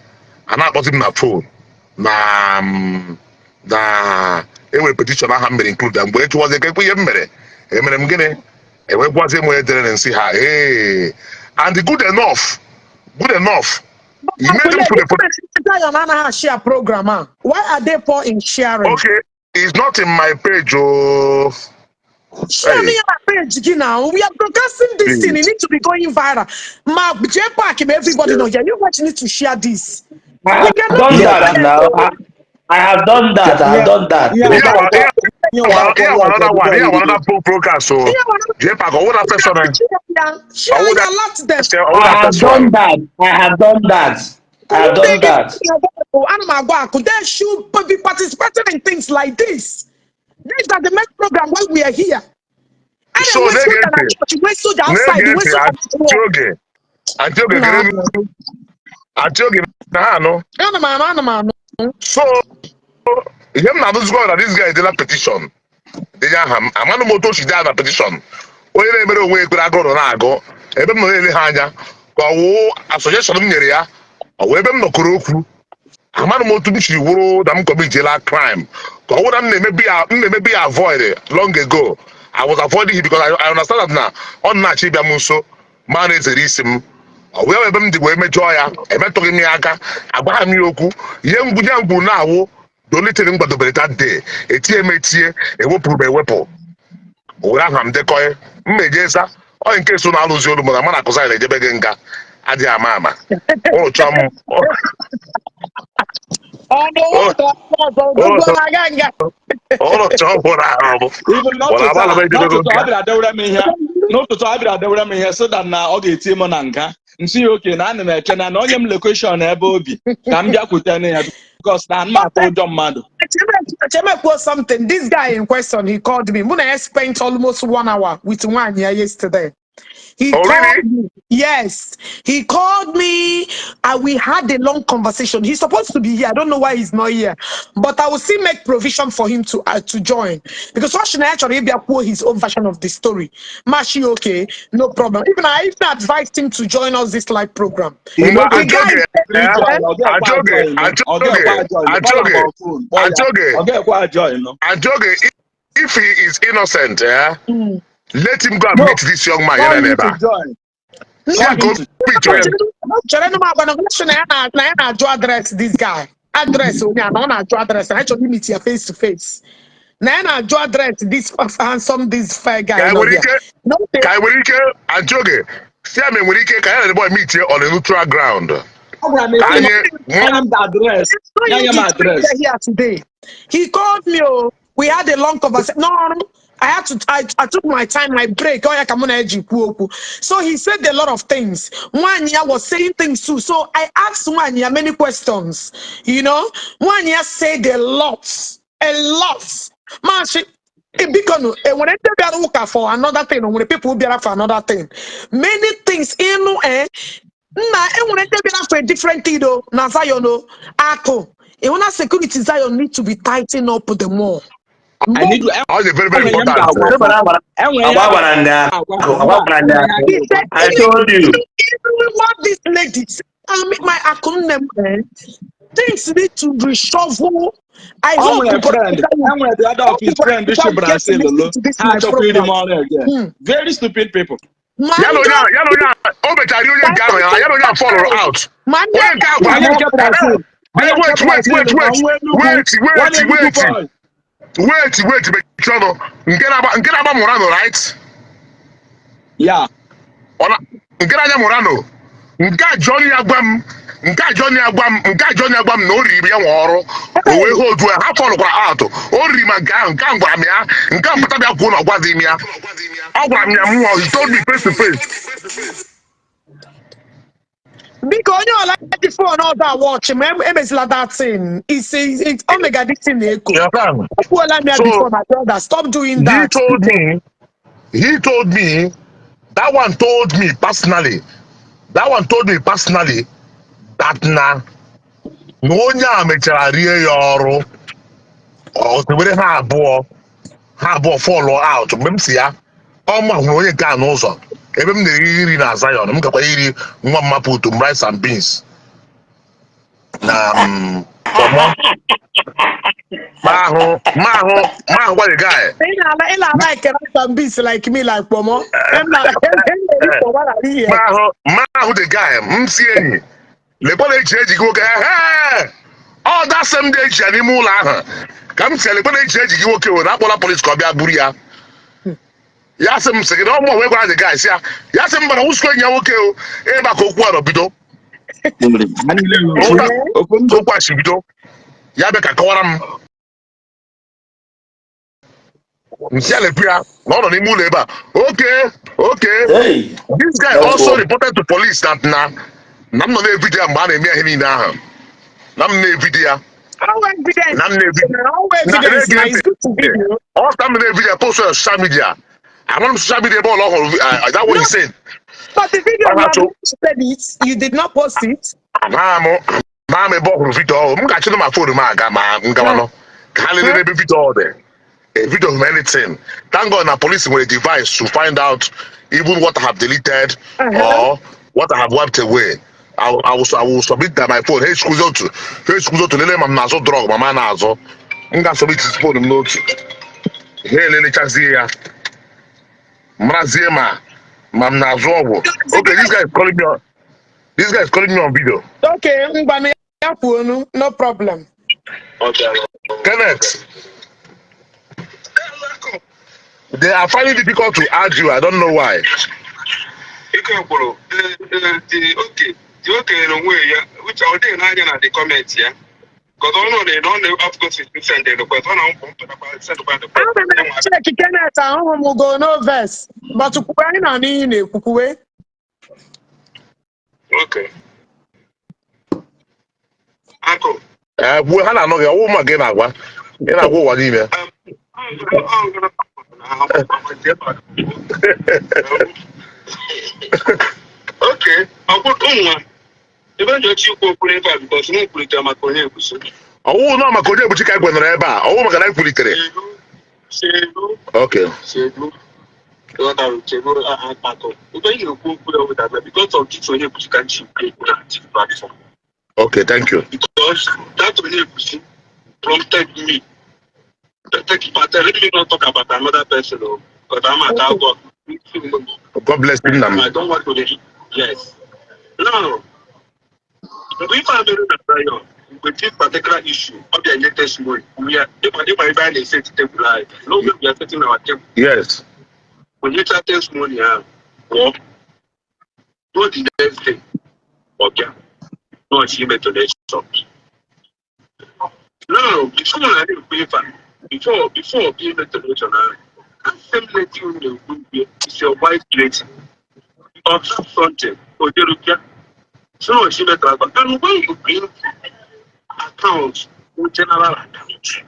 a na-akpọzi m na phone na enwere petition aha m mere include ya. Mgbe echụwazi ekekwe ihe m mere, emere m gịnị, ewekwazi m onye dere na nsị ha. Ee, and good enough, good enough, immediately put the phone. Zion anaghị share program a. Why are they poor in sharing? Okay, it's not in my page, oh. Share Hey. me on page gị now. We are broadcasting this thing. It Please. needs to be going viral. Ma J Park, everybody know here. You guys need to share this. I We have cannot done be that now. I have done that. I have done that. Here, here, another one. Here, another broadcast. So, J Park, what that first one? Share, What that? alert them. What I that have first done one? that. I have done that. I have done that. Ana m agwa akụ, they should be participating in things like this. This is the main program why we are here. And So, we na-ege soldier na ntị. church, we soldier outside, Na-ege we ntị, soldier Aunty Oge. Aunty Oge, Na gere Aunty Oge na ha anụ. Ana m anụ, ana m anụ. So, ihe m na-anụzikwa na this guy dela petition. Denye aha m, amanụ m otu o si dee na petition. Onye na-emere onwe ekpere agụrụ na-agụ, ebe m nọ na-ele ha anya, ka ọ wụ suggestion m nyere ya, ọ wụ ebe m nọkọrọ okwu. Amanụ m otu m siri wụrụ na m commitela crime. Ka ọ wụ na m na-emebi ya avoid long ago. I was avoiding him because I understand that na ọ na-achọ ịbịa m nso ma na-ezere isi m. Ọ wụ ya ebe m dị wee mejọọ ya, emetụghị m ya aka, agwaghị m ya okwu. Ihe ngwunye m kwuru na-awụ the only thing m gwadobere that day, etie m etie, ewepụrụ m ewepụ. O were aha m dekọọ m meje za onye nke so na-alụzi olu m na mana akụza na-ejebe gị nga adịghị ama ama ụlụ chọọ m. Ọ bụ nwata ọzọ gbogbo na-aga nga. Ụlọ chọọ gwụrụ ahụ bụ. Even Wala n'ụtụtụ agbala a m ejidego n'ụtụtụ nke a a. bịara dewere m ihe, n'ụtụtụ a bịara dewere m ihe so that na ọ ga-eti m na nga nsị ya oke na ana m eche na onye m location ebe obi ka m bịakwute ya because na m atụ ụjọ mmadụ. Cheme kwuo something. This guy in question, he called me. Mụ na ya spent almost one hour with nwaanyị ya yesterday. He Oh, called really? me. Yes, he called me and we had a long conversation. He's supposed to be here. I don't know why he's not here, but I will still make provision for him to join because what should I actually be his own version of the story. Mashi, okay, no problem. Even I even advised him to join us this live program. He no Mgbe go The guy Ajoge, said, gree eh? join, ọ ga-ekwe Ajoge, ajoin, ọ ga-ekwe Ajoge, ajoin, kpọọ ya Ajoge, ma ọ phone kpọọ ya, Ajoge, ọ ga-ekwe ajoin. Ajoge, if he is innocent, eh? Let him go and No, meet this young man call here him and to ebe. join. Si Call ya him ka o to meet him. Chere nụ m agwa na sị na ya na-ajụ address this guy. Address onye a na ọ na-ajụ address na ya chọrọ meet ya face to face. Na ya na-ajụ address this handsome, this fair Ka guy e nọ nwere there. ike No, ka e nwere ike Ajoge, si ya ma enwere ike ka ya na the boy meet here on a neutral ground. Ọ gwara m Ka esi anyị nye m the address, It's nye not ya him m to address. here today. He called me. Oh, we had a long conversation. No, I had to. I took my time, my break. Oh, yeah, come on, Eji, kwu okwu. So he said a lot of things. Nwanya was saying things too. So I asked Nwanya many questions. Nwanya said a lot, a lot. Man, she. Biko nu, when they bịara ụka for another thing, when people bịara for another thing, many things ịnụ nna enwere ndị bịara for a different thing though na Zion o akụ ịhụ na security Zion need to be tighten up the more. I need to Ọ dị very very enwere ihe m important. ga-agwa fa, enwere ihe Agwa m gwara ndị ga-agwa akụ, fa agwa mba gwara ndị enwere akụ. ihe He a said, I told you. Even what this lady said, I mean, my akụnne m, things need to reshuffle. I O hope nwere friend, Brother e nwere the other of his friend get shi to Brazil listen lo to this ha my achọkwa iri m program. ọrụ again. Very stupid people. Ma Ya na ndị onye a, ya na onye a, o mechara onye nke ahụ ya na onye a fọlụrụ out. ma ndị Onye nke a gwara Onye m, nke Brazil, onye nke wait, wait, Brazil wait, na wait, nwa Enugu, wait, one wait, Enugu wait, boy. Wait, wait, mechie ọnụ. Nke na-agba Murano, right? Yeah. Ọ na nke na-anya Murano. Nke a John ya gwa m, nke a John ya gwa m, nke a John ya gwa m na o riri ya nwe ọrụ. O wee hold ya, ha fọlụkwara out. O riri ma nke ahụ, nke ahụ gwara m ya, nke ahụ pụta bịa kwuo na ọ gwaghị m ya. Ọ gwara m ya mụnwa, he told me face to face. Biko onye ọla ji phone ọzọ awọchị ma emezila that thing. It's omega this thing na-eko. You understand? Ekwuola m ya So before, my brother. Stop doing he that. told me, he told me, that one told me personally, that one told me personally that na onye a mechara rie ya ọrụ, ọ were ha abụọ fall out mgbe m si ya ọ ma hụrụ onye nke a n'ụzọ ebe m na-eri nri na Zion, m gakwa iri nwa mmapụ utu m rice and beans na kpọmọ ma ahụ gwa the guy. Ị na-ala like rice and beans like me, like kpomo. M na eri kpomo na ihe. Ma ahụ the guy, m si enyi lekwa na eji eji gị nwoke ee ọ that same day eji ya n'ime ụlọ ahụ ka m si lekwa na eji eji gị nwoke were akpọla police ka ọ bịa buru ya. Ya sị m sị gị na ọmụ wee gwara the guy sị ya, ya sị m bara nwụsịkwa enyi ya nwoke o ebe a ka okwu a nọ bido. Ha niile nọ Ụta ofu ndụ. Okwu a si bido ya bịa ka kọwara m nsị ya lepụ ya na ọ nọ n'ime ụlọ ebe a. Okay. Hey, This guy that's also what. reported to police that na m nọ na-evideo ya mgbe a na-eme ya ihe niile ahụ na m na-evideo ya. How evidence? Na m na-evideo How na evidence? na-ege Na ntị. it's good to video. Ọ ka m na-evideo ya post on social media, amara m social media ebe ọla ọhụrụ that what No, he said. but the video Ọ you have na-achụ not posted it. You did not post it. Maa m ebe ọ hụrụ video ọhụrụ m ga-achịrị ma phone m aga ma m gawanụ ka ha lelee ebe video ọ dị, a video of anything. Thank God na police nwere device to find out even what I have deleted or what I have wiped away. I will submit that my phone. Hey, school otu. Hey, school otu. Lele ma m na-azụ drug ma ma na-azụ. M ga-submit phone m n'otu. Ha elelechazie ya. Marazie ma m na-azụ ọgwụ. Okay, this guy is calling me on. This guy is calling me on video. Okay, ngwanụ ya kwuonu, no problem. Kenneth, they are finding it difficult to add you. I don't know why. Ike kwuru the oke n'onwe ya, uche ọ dịghị n'anya na the comment ya. Because ọ nọ na ọ na-afụgo send the request, ọ na-akwụ mpụtakwa sendkwa request. Ana m check Kenneth, ahụhụ m go no verse, but kwuwe, anyị na-anụ ihe ị na-ekwu, kwuwe. Okay. Akụ. Ee, kwuo, ha na-anụ gị. Ọwụ ma gị na-agwa, ị na-agwa ụwa niile. Okay, ọ bụ nwa ebe m ji ọchị ikwu okwu n'ebe a because m kwulitere maka onye egusi. Ọwụ nọ maka onye ebuchi ka anyị gwenere ebe a, ọwụ maka na anyị kwulitere. Chedu, chedu. Okay. Chedu, ghọtara, chedu akpatụ ebe ị na-ekwu okwu ya wụdara because of this onye egusi ka m ji ekwu okwu na this platform. Okay, thank you. Because that onye egusi prompted me to take part. Let me not talk about another person o, because I'm at God. God bless you, nna m. I don't want to dey, yes. Now, mgbe ife a mere na Zion, mgbe this particular issue, ọ bịa nye testimony, we are ịkwa ebe a na-eseti tebụl anyị. N'oge we are setting our table, onyecha testimony ahụ, pụọ. Ruo the next day, ọ bịa, nọọchị ime donation. Now, before na na-ekwu ife a, before ọ bịa ime donation ahụ, that same lady unu na-ekwu ikpe is your wife lady. Observe something, Ojerupia. So she met her. And when you bring account, general account,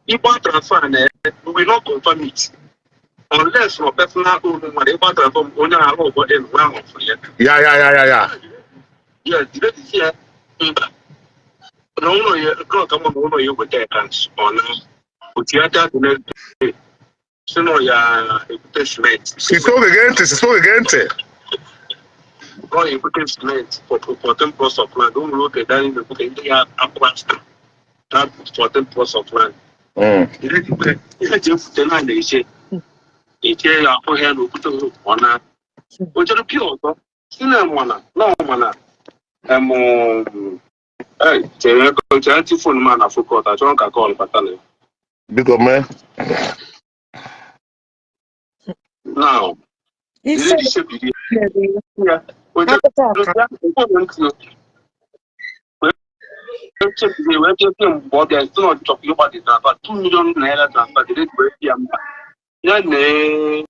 Igbo transfer na we will not confirm it. Unless your personal own money, Igbo transfer onye ahụ ụgwọ elu ahụ for ya. Ya. Yes, the lady say mba. Na ụlọ ya, nke ọka mma na ụlọ ya weta account ọ na otu aka the next day. Si na ya ebute cement. Sisi oge gee ntị, sisi oge gee ntị. Ọ ebute cement for 14 plots of land. O nwere oge dani na-ebute ndị ya aplasta that 14 plots of land. Ihe ji efute na na-eche eche ya ahụghị ya na okwute ọ na o chere pịa ọzọ si na mana na ọmana em chere chere ntị phone ma na focus achọrọ ka call bata na ya. Biko mee. Now Ife ihe chebiri ya o chere akụkọ ọka. pịa phone ntị wee chebiri wee bịa bịa mgbe ọ bịa sị na ọ chọkwa ịgba dị transfer 2 million naira transfer dị wee bịa mba ya nee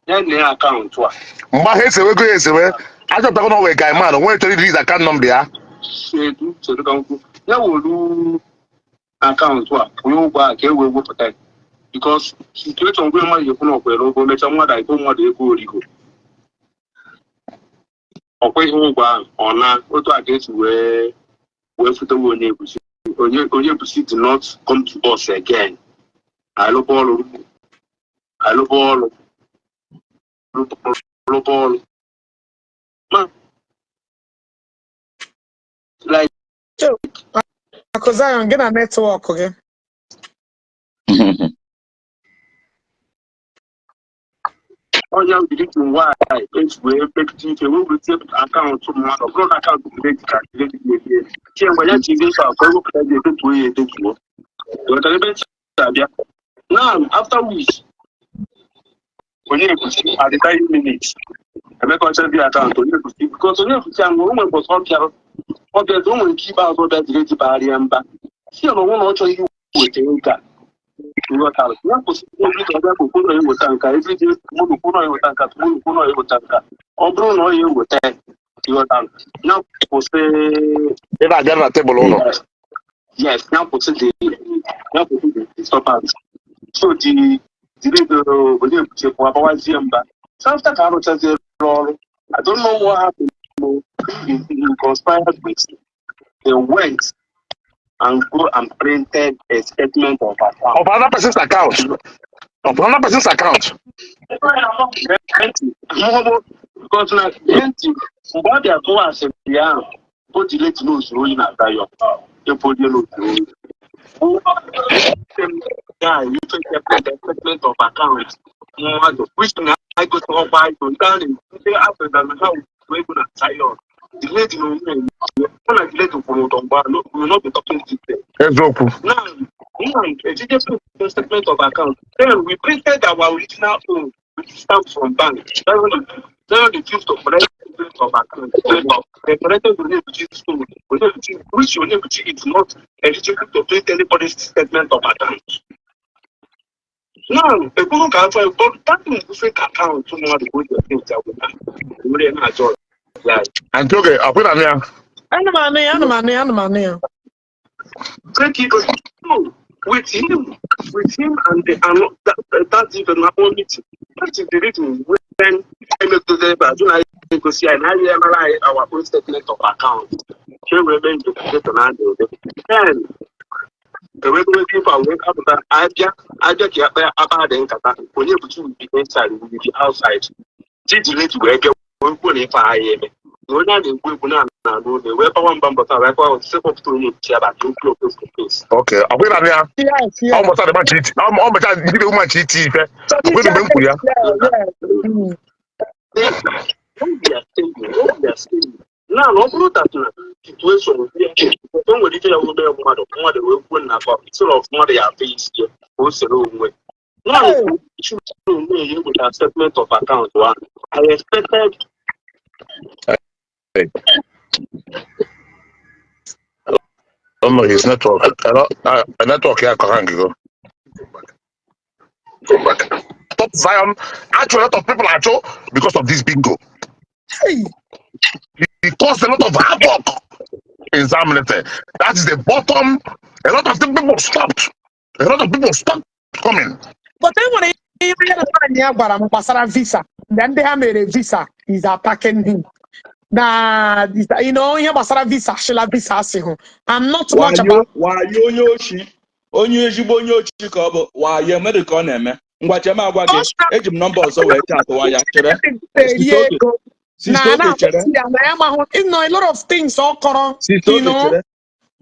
ya nee akaụntụ a. Mgbe ahụ esewego ya esewe, achọpụtago na ọ wee guy man nwee chọrọ iriz account number ya. Chedu, chedu ka m kwuo. Ya were akaụntụ a kwụnye ụgwọ a ka e wee wepụta ya because situation mgbe mmadụ ekwu na ọkwere ụgwọ mechaa mmadụ ego mmadụ ego origo ọ kwụghị ụgwọ ahụ, ọ na otu a ka esi wee futewe onye egusi. Onye egusi did not come to us again. Alụba ọrụ, alụba ọrụ, alụba ọrụ ma like Akụ Zion, gị na network gị. Onye ahụ the reason why eji wee mepụta ife wee wete akaụntụ mmadụ, ọ bụrụ na akaụntụ mmadụ ka lady na-ebi chie mgbe ya ji ife a ka o wepụta ya edetuo ya edetuo wetara ebe ntị abịa. Now, after which onye ekwuchi at the time minute Emeka ọcha dị akaụntụ onye ekwuchi because onye ekwuchi ahụ o nwere mbọsị ọ bịara ọ bịara o nwere nke ikpeazụ ọ bịa jiri eji bagharịa mba si ya na ọnwụ na ọ chọghị iweta ego a nghọtara ya kwụsị every day ọbịa kwụkwụ na eweta nka every day tomorrow kwụ na eweta nka tomorrow kwụ na eweta nka ọ bụrụ na ọ ya eweta ya ịghọtara ya kwụsị. Ị na-abịa na tebụl ụlọ. Yes, ya kwụsị the ya kwụsị the disturbance. So the lady onye ebuchekwa agbawazie mba. So after ka arụchazie ọrụ, I don't know what happened. He conspired with they went and go and printed a statement of account. Of another person's account, of another person's account. Because na ntị mgbe ọ bịa kụwa asịrị ya ahụ o ji leti n'ozuru oyi na Zion efolie n'ozuru oyi guy you take a statement of account mmadụ which na egosighọkwa ego nke a na-ekwu ndị Afrịka na ha wụ ego na Zion. The lady na onwe ya mụ na the lady kwụrụ ụdọ mgbe ahụ, we will not be talking this day. Eziokwu. Now, ejije print statement of account. Then we printed our original own with stamp from bank. Seven the 5th of statement of account. They collected Onyebuchi's phone. Onyebuchi, which Onyebuchi is not eligible to print anybody's statement of account. Now, ekwuru ka afọ, but that thing bụ fake account mmadụ ka o ji print ya were na-ajọ ya. Aunty Oge, akwụna m ya. Ana m anụ ya, ana m anụ ya, ana m anụ ya. Break it. No, with him and the and that even our meeting. That is the reason when I make the ebe na egosi anyị na anyị emara anyị our own statement of account. Ka e wee mee investigation na adị ụdị. Then, ewegoro ife a wee apụta abịa abịa ka ya kpaa akpa dị nkata. Onyebuchi will be inside, will be outside. Jijiri eji wee bịa wee kwuo na ife anyị eme. Na onye a na-egwu egwu na na ụlọ wee kpawa mba mbọta wee kpawa osisi kpọpụta Onyebuchi ebe a ka okwu face to face. Okay, akwụna m ya. Yes. Ọ mụta dị machi iti, ọ mụta ndị machi iti ife. Akwụna mgbe m kwuru ya. Yeah. What we are saying, what we are saying. Now, ọ bụrụ that na situation o nwere ike ya wube mmadụ wee kwuo na akọ instead of mmadụ ya afọ isi ya ka o sere onwe. Now, onwe ya with statement of account one. I expected I don't know his network. I don't, network here can go. Go back. Top Zion. Actually, a lot of people are actually because of this bingo. Hey. It caused a lot of havoc in Zion military. That is the bottom. A lot of people stopped. A lot of people stopped coming. But e nwere ihe ya na nwaanyị ya gwara m gbasara visa. Mgbe ndị ha mere visa is attacking him. Na ihe gbasara visa, shila visa asị hụ. I'm not much Wayo about wayo, onye ochi, onye ezigbo onye ochi ka ọ bụ. Wayo emere ka ọ na-eme. Ngwa, chere m agwa gị, eji m nọmba ọzọ wee chatụwa ya. Chere. Eri Sister Oge. ego na Sister Oge, chere. Na-akpọsi ya na ya mahụ a lot of things ọ kọrọ. Sister you Oge, know chere.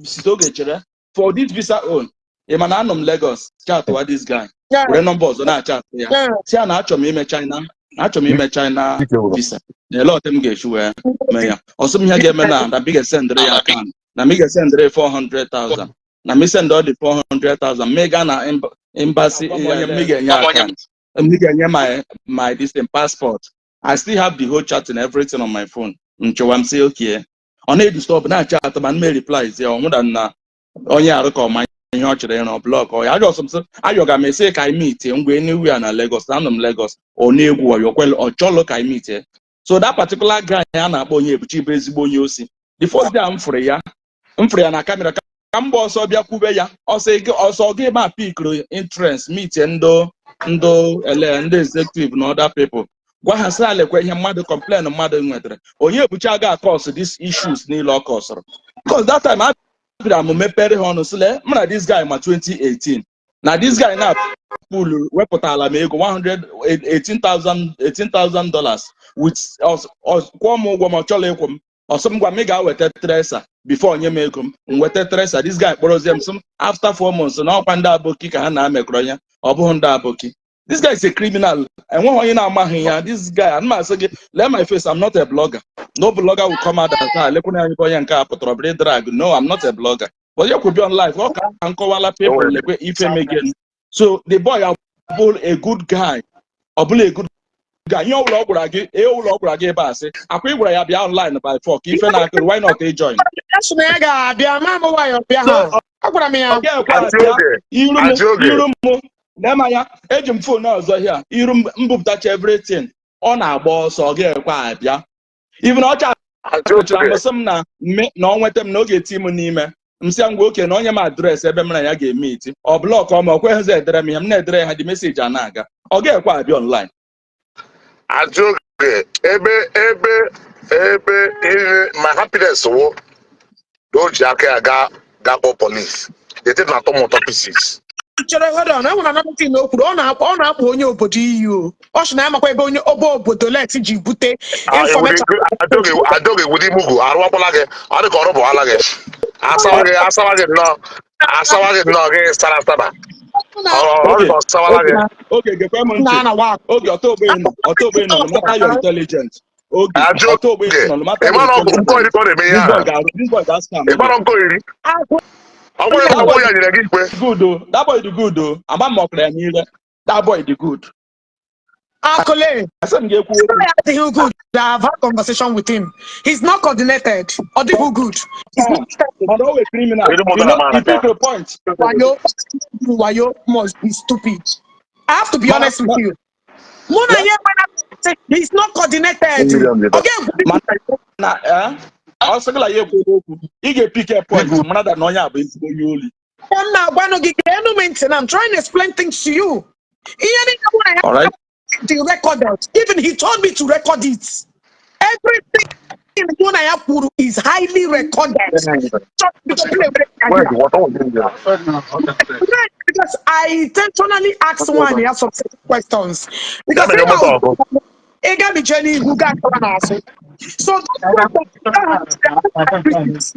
Sister Oge, chere. For this visa own, ị ma na anọ m Lagos chatụwa this guy, were nọmba ọzọ na-achatụ ya, si ya na achọrọ m ime China, na achọrọ m ime China visa, na ele otu m ga-esi wee mee ya. Ọsọ m ihe ga-eme na m ga-esendịrị ya account, na m ga-esendịrị ya 400,000, na m send ọ dị 400,000, m gaa na embassy, onye m ga-enye account, m ga-enye my this thing, passport. I still have the whole chat and everything on my phone. Nchewa m sị okay, ọ na-edisturb na-achat ma m replies ya. Ọ hụra na onye arụ ka ọma ihe ọ chọrọ ịrụ block ọ ya. Ajọsọ m sị ayọga m esi ka anyị meet ngwa anywhere na Lagos, na anọ m Lagos. Ọ na-egwu ọyọkwel, ọ chọlụ ka anyị meet. So that particular guy a na-akpọ onye Ebuchi bụ ezigbo onye osi. The first day m fụrụ ya, m fụrụ ya na camera ka m gba ọsọ bịa kwube ya ọsọ ọsọ gị ma pikro interest meet ndụ ndụ ele ndị executive na other people, gwa ha sị alekwa ihe mmadụ complain mmadụ nwetara. Onye Ebuchi aga acause these issues niile ọ kọsụrụ, because that time a bịara m mepere ha ọnụ sị lee m na this guy ma 2018 na this guy na pulu wepụtala m ego 118,000 $18,000 with kwụọ m ụgwọ ma ọ chọrọ ịkwụ m. Ọsọ m gwa m ị ga-eweta tracer before nye m ego m. M weta tracer, this guy kpọrọzie m sị m after 4 months na ọkwa ndị aboki ka ha na-amekọrọ ya, ọ bụghị ndị aboki. This guy is a criminal. Enweghị onye na-amaghị ya. This guy, ana m asị gị, lee my face, I'm not a blogger. No blogger will come out and say lekwana anyị bụ onye nke a pụtara bụrụ drag. No, I'm not a blogger, but ya kwubi on live, ọ ka nkọwala people lekwe ife megen. So the boy abụ a good guy, ọ bụla a good guy. Ihe ọbụla ọ gwara gị, ihe ọbụla ọ gwara gị ebe a sị akwa ị gwara ya bịa online by 4 ka ife na-akụrụ, why not ị join? Ya sị na ya ga-abịa ma m nwayọ bịa. So ha agwara m ya. Ọ ga-ekwe Aunty abịa. Oge, Iru m Aunty Oge. Iru m lee anya, eji m phone ọzọ hia iru m mbupụtacha everything. Ọ na-agba ọsọ, ọ ga-ekwe abịa. Even ọcha Aunty kụchara Oge. M sị m na mme na ọ nweta m na ọ ga-eti m n'ime. M sị ya ngwa oke na onye m address ebe m na ya ga-eme iti ọ block ọ ma ọ kweghịzi edere m ihe m na-edere ha. Dị message a na-aga, ọ ga-ekwe abịa online. Aunty Oge, ebe ihe my happiness wụ na o ji aka ya gaa kpọọ police. The thing na-atọ m ụtọ pieces. Chere, hold on. Enwere another thing o kwuru. Ọ na-akpọ onye obodo iyi o. Ọ sị na ya makwa ebe onye obe obodo let ji bute information. Aunty Oge, wudi mugu arụwakwala gị, ọ dị ka ọrụ bụwala gị. Asawa gị, asawa gị nnọọ, asawa gị nnọọ gị sara sara. Ọ dị ka ọ sawala gị. Oge, gekwe m ntị. Na na wa. Oge ọtọ ogbe nọ, ọtọ ogbe nọ, no matter your intelligence. Oge Aunty ọtọ ogbe Oge, nọ, no matter ị your mara ọgụ intelligence. nkọ iri ka ọ na-eme ihe This boy ahụ. ga this boy ga scam Ị gị. mara nkọ iri. Ọ bụrụ na That ọ boy ya nyere gị ikpe. dị good o. That boy dị good o. Agba m ọkara ya niile. That boy dị good. Akole. Asị m gị ekwu okwu. Sky adịghị good. I have had conversation with him. He's not coordinated. Ọ dịghị good. He's not steady. Mana o wee criminal. Kedu You mụtara know, m you aka? pick the point. Wayo, wayo must be stupid. I have to be Mana honest with you. Mụ na ya enwela, he's not coordinated. Ọ ga-egwu. Mana ọ sịgịla ya ekwu okwu, ị ga-epik a point mara that na onye a bụ ezigbo onye oli. M na-agwanụ gị, geenụ m ntị na I'm trying to explain things to you. Ihe niile mụ na ya All right. the recorded. Even he told me to record it. Everything mụ na ya kwuru is highly recorded. Just because play with it. Wait, what was in there? Right, because I intentionally asked one ya some certain questions. Ya Because mere if I moto ọkụ. ị ga-eje n'ihu ga akọwa n'azụ. So those questions,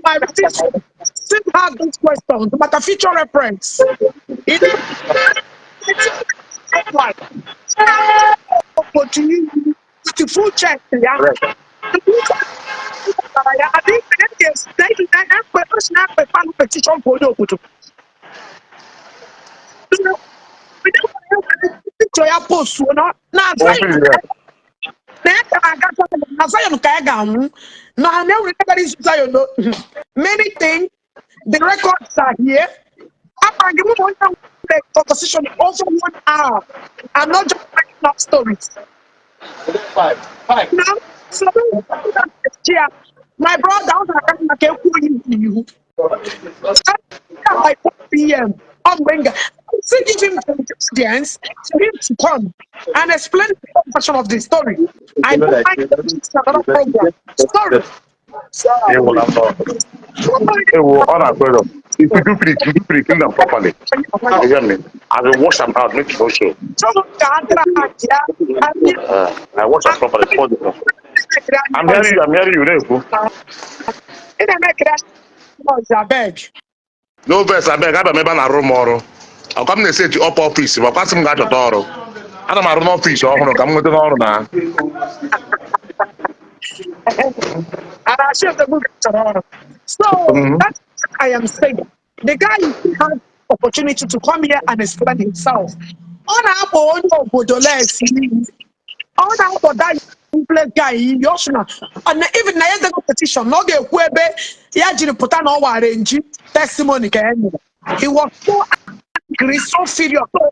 my teacher still have those questions, but a future reference. It is like with the full check, yeah. I think petition for the picture ya post na na Open there. Na ya ka aga na Zion ka ya ga-anwụ na na enwere ebe izu Zion no many things. The records are here. Apa gị mụ na onye ahụ nwere conversation over one hour. I'm not just making up stories now. So yeah, my brother, ọ na-aga maka ekwu onye ihu by 4 p.m. on Benga. Still give him the audience for him to come and explain the version of the story. I don't mind it's another program. Sorry. So, Ewu na mbọ. Ewu, ọ na-akụ ego. If you do finish, you do finish, clean them properly. You hear me? I will wash them out, make it show. I wash them properly. Pour them. I'm hearing you, I'm hearing you. Na-ekwu. Abeg. No vex, abeg, abịa m ebe a na-arụ m ọrụ. Ọkwa m na-esi eji ọpa office, ma ọkwa sị m ga-achọta ọrụ. Ana m arụ n'office ọhụrụ ka m nweta n'ọrụ na. And I should have moved. So that's what I am saying. The guy has opportunity to come here and explain himself. Ọ na-akpọ onye obodo lesi, ọ na-akpọ that useless guy iyi ọ sị na na even na ya dego petition na ọ ga-ekwu ebe ya jiri pụta na ọ wara nji testimony ka ya nyere. He was so angry, so furious. So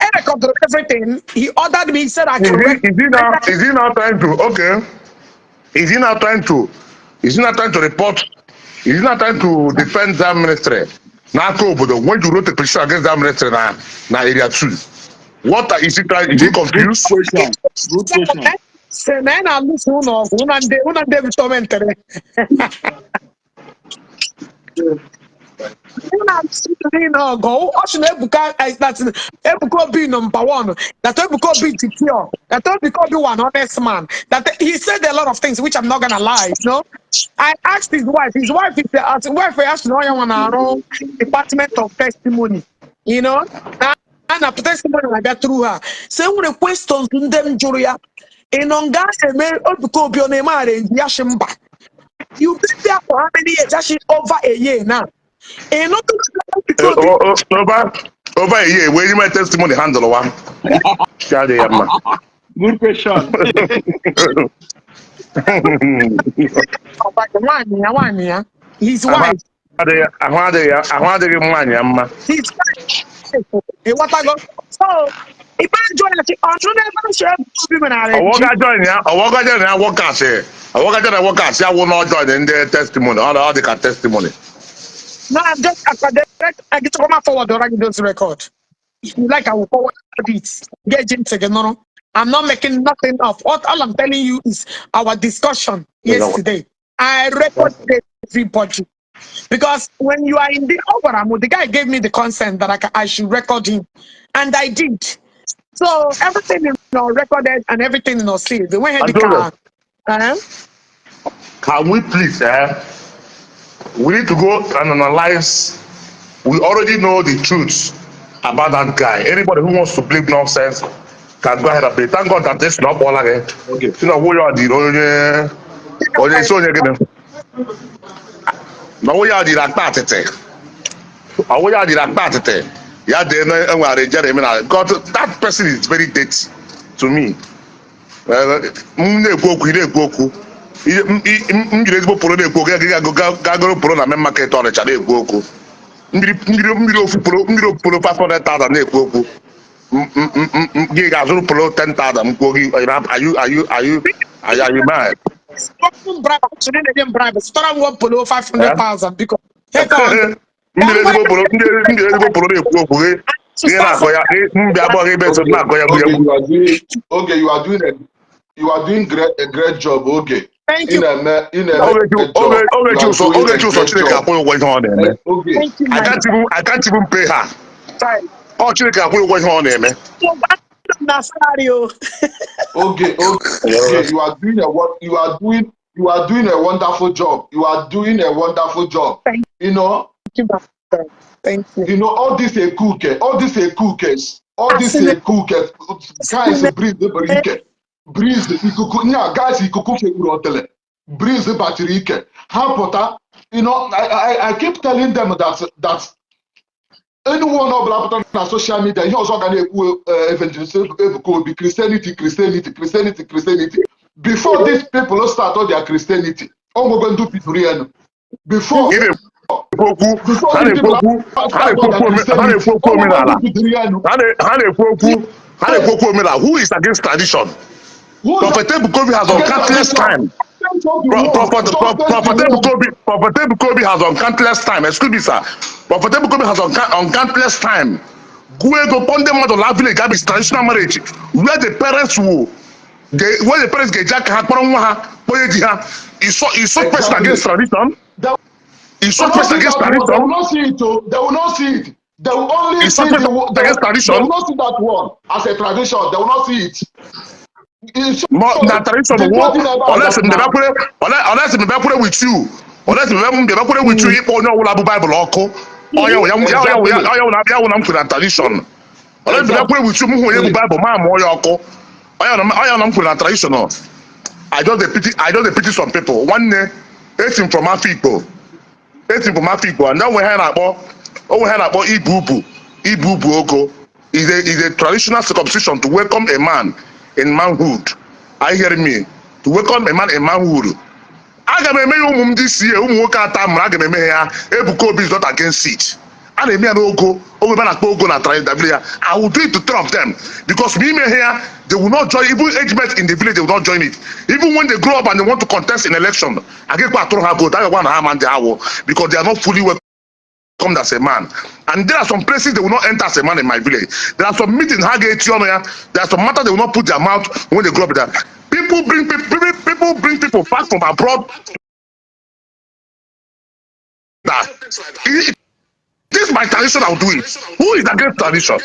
I recorded everything. He ordered me, he said I Is can he, record. is he now trying to, okay? Is he now trying to report? Is he now trying to defend that ministry? N'aka obodo, when you wrote a petition against that ministry na area 2, what is he trying? Is he Good confused? question. Good question. Sị na ya na-alụso ụlọ ọgụ ụna ndị gọọmentịrị ụna alụso niile ọgụ. Ọ sị na Ebuka, that Ebuka Obi number one, that Ebuka Obi is pure, that Ebuka Obi one honest man, that he said a lot of things which I'm not gonna lie. No, I asked his wife. His wife is the wife asked na onye nwa na-arụ department of testimony, na na testimony na-abịa through her. So e nwere questions ndị m jụrụ ya. Ị nọ nga eme Ebuka Obi ọ na-eme arrange? Ya shi mba. You been there for how many years? Actually over a year now. Ị nụtụ Ebuka Obi? Over a year, wee my testimony handle one. Chi adịghị ya mma. Good question. Nwaanyị ya, his Ahụ wife. Adịghị, ahụ adịghị nwaanyị ya mma. His wife, ịghọtago? So ikpe njọ ya sị ọnụ n'ebe nso Ebuka Obi mere arrange. Ọwọga join ya workers, ọwọga join ya workers ya wụ na ọ join ndị testimony, ọ dị ka testimony. No, I'm just I direct I get to come forward or I those record. If you like, I will forward it. Get ntị gị nụrụ. I'm not making nothing up. What all I'm telling you is our discussion yesterday. I recorded everybody. Because when you are in the Ogwaramu, the guy gave me the consent that I should record him. And I did. So everything is now recorded and everything is now saved. When the Adoro. car, uh, Can we please, eh? We need to go and analyze. We already know the truth about that guy. Anybody who wants to believe nonsense can go ahead and believe. Thank God that this not all again. Okay. You know, we are the onye onye isi onye gịnị na onye a dịrị akpa atịtị, onye a dịrị akpa atịtị. Ya dee na enwere ejere eme na God. That person is very dirty to me. M na-ekwu okwu, ị na-ekwu okwu. M jiri ezigbo polo na-ekwu okwu, ya gagoro polo na main market Ọnịcha na-ekwu okwu. Mmiri ofu polo, mmiri ofu polo 500,000 na-ekwu okwu. Gị ga-azụrụ polo 10,000 m kwuo gị, are you mad? Bribe, chiri na-enye m bribe, zụtara m one polo 500,000 biko. Mmiri ezigbo polo, mmiri ezigbo polo na-ekwu okwu gị, gị na-akọ ya mbịa abụọ gị ebe na-akọ ya gbu ya Oge, gbu. you are doing okay, you are doing great a great job, Oge. Thank Ị you. na-eme ị na-eme great job. Ogechi You are ụsọ doing a Ogechi ụsọ great Chineke job. akwụ ụgwọ ihe ọ na-eme. Oge, Thank you, I my can't even I can't even pay her. friend. Ọ Chineke akwụ ụgwọ ihe ọ na-eme. Na salary o. Oge, Oge, you are doing a wonderful job. You are doing a wonderful job. Thank you, my friend. Thank you. All this ekuke, all this ekukes, all this Asị ekuke, guys, breeze bere ike, breeze ikuku, nya guys ikuku fekpuru otele, breeze batiri ike, ha pụta. I keep telling them that anyone ọbụla pụtara na social media, ihe ọzọ ga na-ekwu Evangelist Ebuka Obi, Christianity, Christianity, Christianity, Christianity. Before these people start all their Christianity, o nwego ndị bidoro ya nụ. Before Ị na-ekwu okwu before ha these na-ekwu people okwu ha start na-ekwu all their okwu ha Christianity, na-ekwu okwu o nwego omenala. ndị bidoro ya nụ. Ha na-ekwu okwu omenala. Who is against tradition? Who's Prophet Ebuka Obi has on against countless tradition? time. Face all the Pro- world. Prophet, Just Pro- face the Prophet world. Ebuka Obi, Prophet Ebuka Obi has on countless time. Excuse me, sir. Prophet Ebuka Obi has on countless time. Gụọ ego kpọọ ndị mmadụ la village abis traditional marriage where the parents ga-eji aka ha kpọrọ nwa ha kpọnye di ha. Is such person against tradition? They Is will such not person see against that one. They tradition? will not see it. Oh. They will not see it. They will only Is such see person the, they, against they tradition? will not see that one as a tradition. They will not see it. In Ma na short, tradition the wo good thing about unless that m now, bịakwere unless m bịakwere with you, unless m bịakwere with you ịkpọ onye ọbụla bụ Baịbụl ọkụ ọya wụ ya ya ya wụ ya exactly, ya wụ na ya wụ na m kwere na tradition, unless m bịakwere with you m hụ onye bụ Baịbụl ma mụọ ya ọkụ ọya na m kwere na tradition. I just dey pity some people. Nwanne, esi m from Afikpo, esi m from Afikpo, and onwe ha na-akpọ ibu ubu ogo is a traditional circumcision to welcome a man in manhood. Are you hearing me? To welcome a man in manhood. Aga m eme ya ụmụ m ndị sie ụmụ nwoke ata mụrụ, aga m eme ya. Ebuka Obi is not against it. A na-eme ya n'ogo ogo ebe a na-akpọ ogo na tradition ya. I will do it to three of them because ma ime ya, they will not join. Even age mates in the village, they will not join it. Even when they grow up and they want to contest in election, agakwa atụrụ ha vote, agakwa na ha ma ndị awụ because they are not fully welcomed as a man. And there are some places they will not enter as a man in my village. There are some meetings ha ga-eti ọnụ ya. There are some matters they will not put their mouth when they grow up there. People bring people back from abroad that this is my tradition, I will do it. Who is against tradition?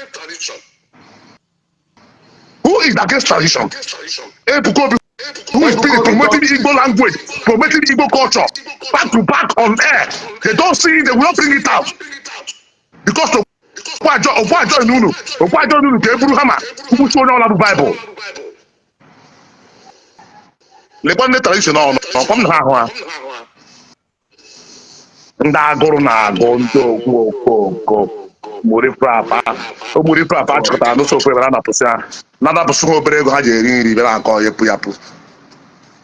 Who is against tradition? Ebuka Obi, who is Ebuka busy Obi promoting Igbo language, promoting Igbo culture, back to back on air. They don't see it, they will not bring it out. Because the okwu ajọ nunu ka e buru hama kwuchi onye ọla bụ Baịbụl. Lekwa ndị tradition ọnụ ọkwa m na ha ahụ ha. Ndị agụrụ na-agụ ndị okwu okoko murifrapa achịkọtara n'ụsọ ofu ebe na-anapụsị ha na-anapụsị ha obere ego ha ji eri nri bịara akọ yepụ yapụ.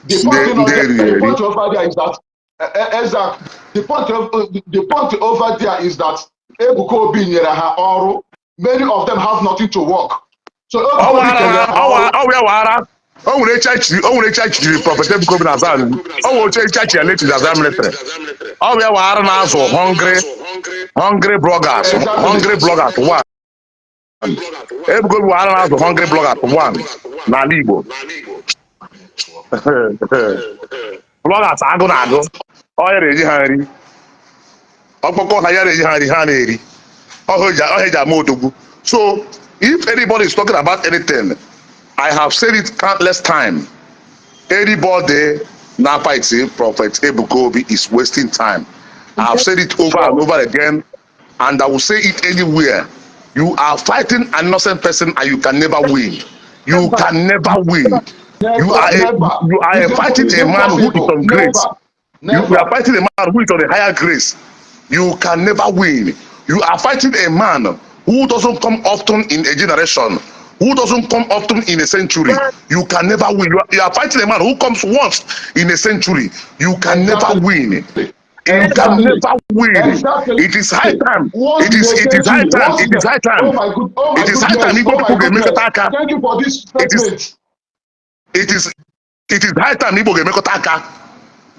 The point, Ndị eriri the eri. point over there is that, Isaac, the point over there is that Ebuka Obi nyere ha ọrụ. Many of them have nothing to work. So Ebuka Obi kenyere ha ọrụ. Ọwa ya wara o nwere echi o nwere echi chiri Prophet Ebuka Obi na Zion, o nwere oche echi ya lechiri na Zion military. Ọ bụ ya wara na-azụ hungry bloggers. Hungry bloggers one. Ebuka Obi wara na-azụ hungry bloggers one n'ala Igbo. Bloggers agụ na-agụ ọ ya na-eji ha nri ọkpọkọ ha ya na-eji ha nri ha na-eri ọha eji ama odogwu. So if anybody is talking about anything, I have said it countless time, anybody na fighting Prophet Ebuka Obi is wasting time. I have said it over and over again and I will say it anywhere. You are fighting an innocent person and you can never win. You can never win. Never, You are a, never. you are It's fighting it's a man who is impossible. on grace. Never. You Never. are fighting a man who is on a higher grace. You can never win. You are fighting a man who doesn't come often in a generation, who doesn't come often in a century. You can never win. You are fighting a man who comes once in a century. You can never win. You can never win. It is high time. Once It in is a it is high century. time. Once It in is a high time. Oh my good, oh my It is high time goodness, Igbo oh my people goodness. ga-emekọta aka. Thank you for this It is statement. It is high time Igbo ga-emekọta aka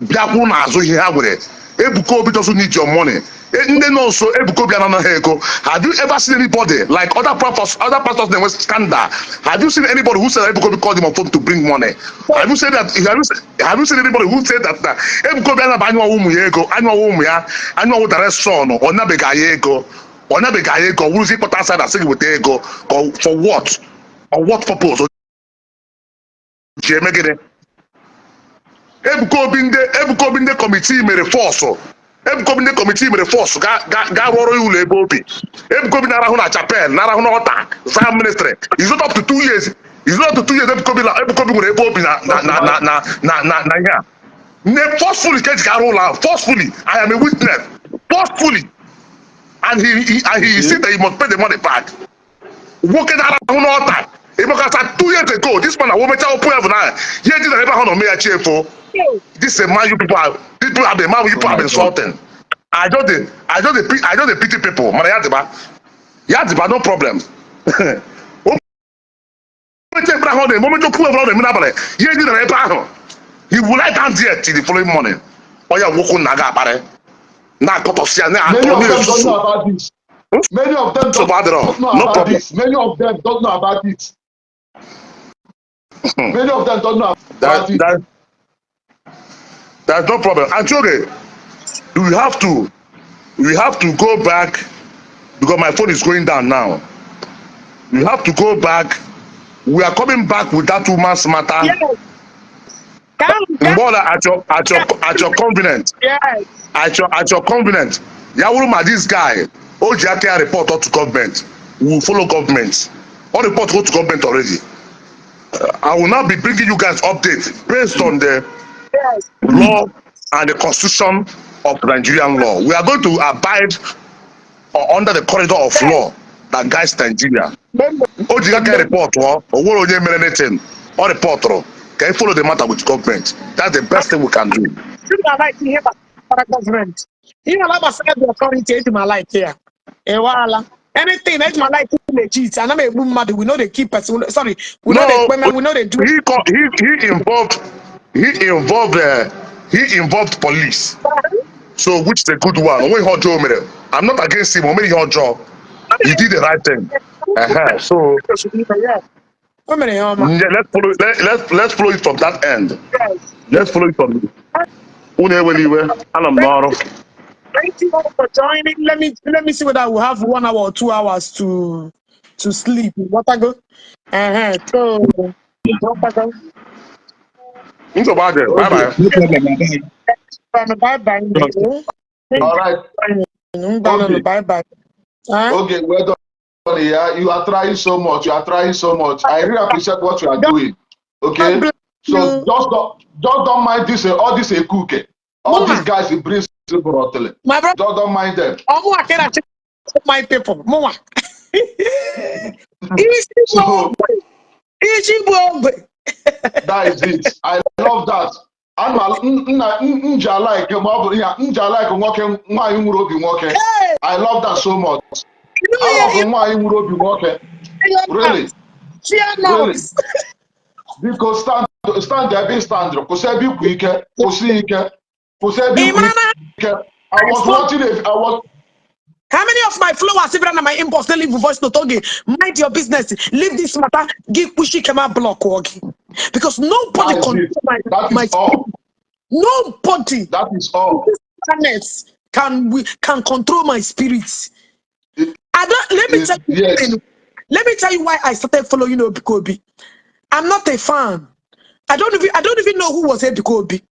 bịakwuru n'azụ ihe ha nwere. Ebuka Obi doesn't need your money. Ndị nọ nso Ebuka Obi anaghị ego. Have you ever seen anybody like other prophets, other pastors na-enwe scandal? Have you seen anybody who said that Ebuka Obi called him on phone to bring money? Have you said that? Have you seen anybody who said that na Ebuka Obi anaba anyụọwụ ụmụ ya ego, anyụọwụ ụmụ ya, anyụọwụ direct son, ọ nabeghị anya ego, ọ nabeghị anya ego, ọ wụrụzi ịkpọta asa na sị gị weta ego ka for what? On what purpose? O ji eme gịnị? Ebuka Obi, ndị Ebuka Obi, ndị committee mere force. Ebuka Obi, ndị committee mere force ga ga ga rụọrọ ya ụlọ ebe obi. Ebuka Obi na-arahụ na chapel, na-arahụ n'altar Zion Ministry. Is not up to 2 years. Is not up to 2 years Ebuka Obi nwere ebe obi na ihe a nne forcefully ka eji ka arụ ụlọ ahụ forcefully. I am a witness. Forcefully, and he said that he must pay the money back. Nwoke na-arahụ n'altar ịgbakọta 2 years ago, this man na womecha open heaven ahụ ihe dị na ebe ahụ nọ mee ya chi efo. This is a man you people are, people have been man you people Oh have my been God. insulting. I just dey pity people. Mana ya dịba, ya dịba, no problem. O mecha ebe ahụ ọ na-eme, o mecha okwu ebe ọ na-eme n'abalị, ihe dị na ebe ahụ, he will lie down there till the following morning. Ọ ya nwoke na aga akparị na-akọtọsị ya na-atọ Many of them don't na-esusu. Know about this. Many of them Nsogbu adịrọ. Don't know No about problem. This. Many of them don't know about it. Many of them don't know about it. There's no problem. Antioge, we have to go back because my phone is going down now. We have to go back. We are coming back with that woman's matter. Yes. Come, come. Mgbe at your convenient. Yes. At your convenient. Ya wụrụ ma this guy o ji aka ya report to government. We will follow government. All report go to government already. I will now be bringing you guys updates based on the law and the constitution of Nigerian law. We are going to abide under the corridor of law that guides Nigeria. O ji aka ya report ọ o nwere onye mere anything. Ọ reportụrụ ka e follow the matter with government. That's the best thing we can do. You na like ihe gbasara gọọmenti. Ihe ala gbasara the authority eji ma like ya. Ewala. Anything eji ma like legit. Ana m egbu mmadụ. We no dey keep person. Sorry. We no dey No, ekpeme. We no dey do. he involved police. So which is a good one. Onwe ihe ọjọọ o mere. I'm not against him. O mere ihe ọjọọ. He did the right thing. So Yeah. O mere ihe ọma. Yeah, let's follow it from that end. Yes. Let's follow it from unu ewela iwe, anọ m n'ọrụ. Thank you all for joining. Let me see whether I will have 1 hour or 2 hours to sleep. What I go? So what I go? Nsogbu adịrị. Bye bye. No problem, bye. Bye bye. Thank All right. you. Okay. Bye bye. Huh? Okay, well done. Yeah, you are trying so much. You are trying so much. I really appreciate what you are God doing. Okay. Bless So you. just don't mind this. All this ekuke. All Mama. These guys in bring. My brother, Just don't mind them. ọmụ akịra my people. Mụnwa. Isi bụ So ogbe. Isi bụ ogbe. That is it. I love that. Ana nna nji like ma ọ bụrụ ya nji like nwoke nwaanyị nwere obi nwoke. Hey, I love that so much. you know I love you nwaanyị nwere obi nwoke. Really, Fear really. Not. Biko stand ebe ị stand, kwụsị ebe ikwu ike, kwụsị ike, kwụsị ebe Ị ikwu mara na ike. I was watching it. I was How many of my followers even na my inbox they leave voice note, "Okay, mind your business, leave this matter," give pushy kema block okay. Because nobody That is control it. my That my is all. Nobody That is all. this planet can control my spirit. I don't let me tell you something. Let me tell you why I started following Ebuka Obi. I'm not a fan. I don't even know who was Ebuka Obi.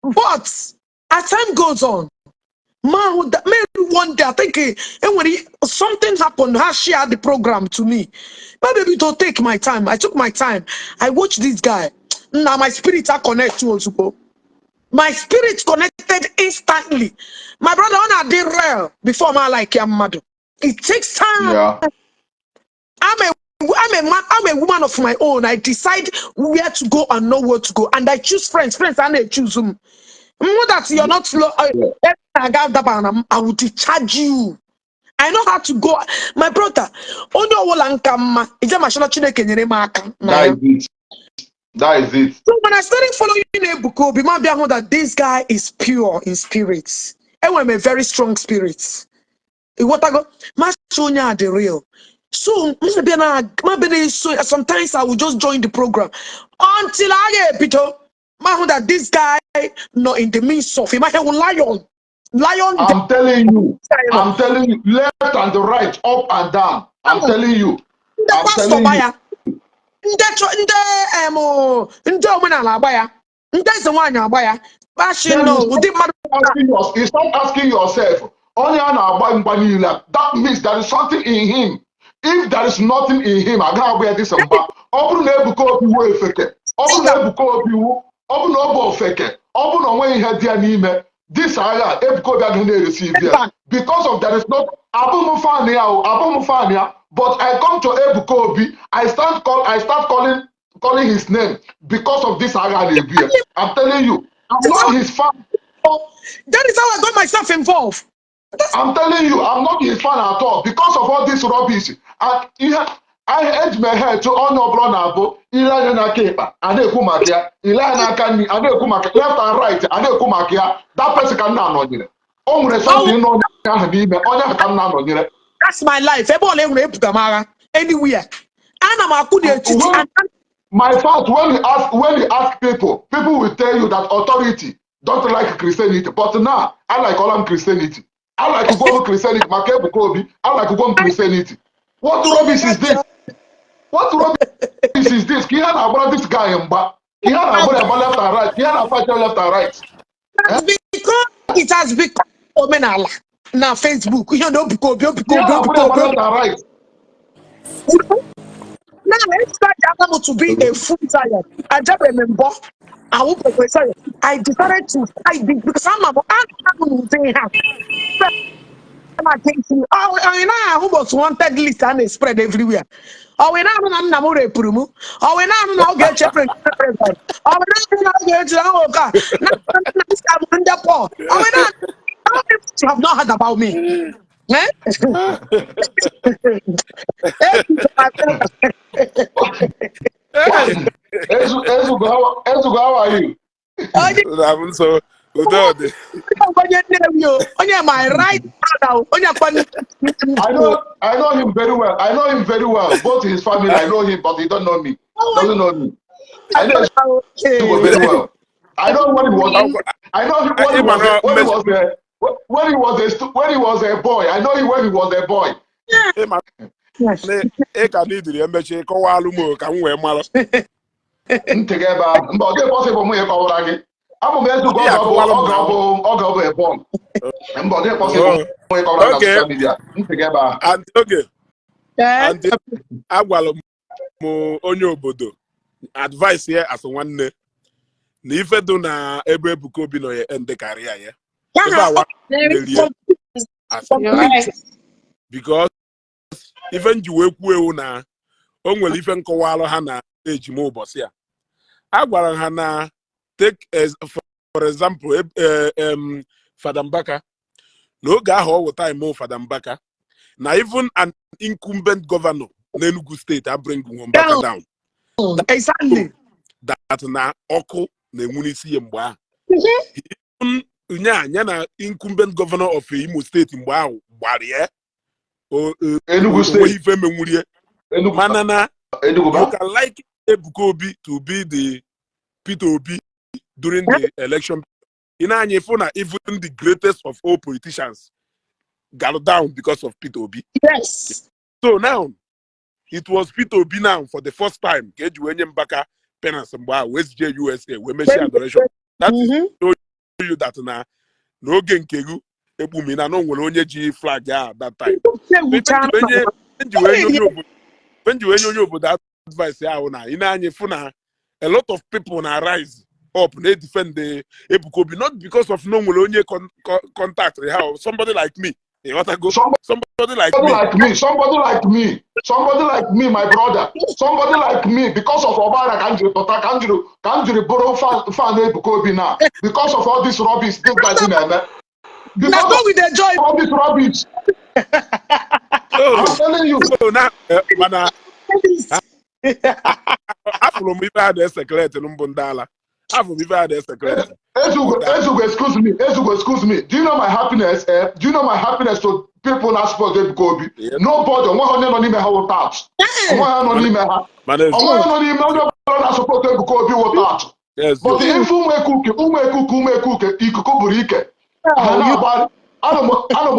But as time goes on, man, maybe one day I think when something happened, ha shared the program to me. Maybe to take my time. I took my time. I watched this guy. Now my spirit are connect to also. My spirit connected instantly. My brother on a real before my like ya mmadụ. It takes time. I'm a woman of my own. I decide where to go and not where to go, and I choose friends. Friends, and I choose them. Know that you're not. I will discharge you. I know how to go. My brother, onye ọbụla nka mma, ije mashala Chineke nyere m aka na That ya. is it. That is it. So when I started following Ebuka Obi, ma bịa hụ that this guy is pure in spirit. Enwere m a very strong spirit. Ịghọtago? Masị onye a dị real. So ma bịa na-eso, sometimes I will just join the program until I ga-ebido ma hụ that this guy nọ in the midst of ịma ihe wụ lion. Lion. I'm telling you. I'm telling you. Left and the right, up and down. I'm telling you. Ndị I'm pastọ telling gba you. ya, ndị ndị omenala agba ya, ndị eze nwaanyị agba ya kpashi Then nọ you ụdị mmadụ. You start asking yourself, onye a na-agba mgba niile a, that means there is something in him. If there is nothing in him, agaghị agba ya dịsa mgba. Ọ bụrụ na Ebuka Obi wu efeke, ọ bụrụ na Ebuka Obi wu, ọ bụrụ na ọ bụ ofeke, ọ bụrụ na o nweghị ihe dị ya n'ime, this agha Ebuka Obi agaghị na-ereceive ya. Because of there is not, abụ m fan ya o, abụ m fan ya, but I come to Ebuka Obi, I start calling his name because of this agha na-ebu ya. I'm telling you, I'm not his fan. That is how I got myself involved. I'm telling you, I'm not his fan at all because of all this rubbish. And ihe I eji m ehe etu onye ọbụla na-abụ ile anya n'aka ịkpa a na-ekwu maka ya, ile anya n'aka nri a na-ekwu maka, left and right a na-ekwu maka ya. That person ka m na-anọnyere. O nwere something nọ onye ahụ n'ime, onye ahụ ka m na-anọnyere. That's my life. Ebe ọla enwere ebuga m agha anywhere, ana m akwụ n'etiti. My fault, when you ask people, people will tell you that authority don't like Christianity. But now I like all am Christianity. I like go Christianity. Maka Ebuka Obi, I like go Christianity. What rubbish is this? What rubbish is this? Ka ihe na-agbara this guy mgba. Ka ihe na-agbara ya left and right. Ka ihe na-afight ya left and right. It has become omenala na Facebook ihe na Ebuka Obi, Ebuka Ka ihe Obi, na-agbara Ebuka ya Obi. left and right. Now, it's like I to be a full Zion. I just remember I will be sorry. I decided to fight this because I'm Oh, I know who was wanted list and they spread everywhere. Oh, we now know na m repụrụ m. Oh, we now know Ogechi president. Oh, we now know Ogechi oh God. Na na ndị Paul. Oh, we now how many people have not heard about me? Eh? Hey! Ezugo, how are you? Onye I'm so udo dị. Onye Nnewi o, onye my right hand, onye akwa. I know him very well. I know him very well. Both his family, I know him, but he don't know me. Doesn't know me. I know Ezugo very well. I know when he was. I know him when he was. A, when he was a, when he was a when he was a boy. I know him when he was a boy. Ịma na ị ka n'idiri emechi kọwalụ m o, ka m wee mara. Ntị gị ebe ahụ. Mba, ọ dịghị possible mụ ịkọwara gị. Abụ m Ezugo Ị oge ọ bụ akọwalụ m oge na ọ bụ oge ọ bụ a boy. Mba, ọ dịghị possible mụ ịkọwara na social media. Ntị gị ebe ahụ. Aunty Oge, Aunty, agwalụ m onye obodo advice ya asụ nwanne na ife dị na ebe Ebuka Obi nọ ya ndị karịa ya ebe awa merie asị You're right. because ife nji wee kwuo ewu na o nwere ife nkọwalụ ha na ejima ụbọchị a a gwara ha na take as for example Fada Mbaka n'oge ahụ ọ wụ time Fada Mbaka na even an incumbent governor n'Enugu Steeti abring Mbaka down. That na ọkụ na-enwu n'isi ya mgbe ahụ nya ya na incumbent governor of Imo Steeti mgbe ahụ gbara ya Enugu onweghị Steeti. Ife menwurie Enugu mana na Enugu you ba. Can like Ebuka Obi to be the Peter Obi during the election. Ị na-anya ịfụ na even the greatest of all politicians got down because of Peter Obi. So now it was Peter Obi now for the first time ka eji wee nye Mbaka penance mgbe ahụ wee zije USA wee mechie adoration. That is show you that na n'oge nke gị ekpumi na o nwere onye ji flag ahụ that time. So ife nji wee nye onye obodo advice ahụ na ị na-anya fụ na a lot of people na rise up na defend the Ebuka Obi not because of no nwere onye contact ha or somebody like me. Ịghọtago? Somebody Somebody like me. like me, somebody like me, somebody like me, my brother, somebody like me, because of Obara ka m jiri pụta, ka m jiri bụrụ fan Ebuka Obi now, because of all this rubbish this guy na-eme, Na because go of with the joy. all this rubbish. So I'm telling you. So na mana afụrụ m ife a na-esekreti mbụ ndị ala, afụrụ m ife a na-esekreti. Ezugo, Ezugo, excuse me, Ezugo, excuse me. Do you know my happiness? Eh? Do you know my happiness to people na support Ebuka Obi? Yes. Nobody, onweghị onye nọ n'ime ha wụ tout. Onweghị onye nọ n'ime ha. Mana Onweghị onye nọ n'ime onye ọbụla na-support Ebuka Obi wụ tout. But eziokwu. ife ụmụ ekuke, ụmụ ekuke, ụmụ ekuke, ikuku buru ike. Ha na-agba, anọ m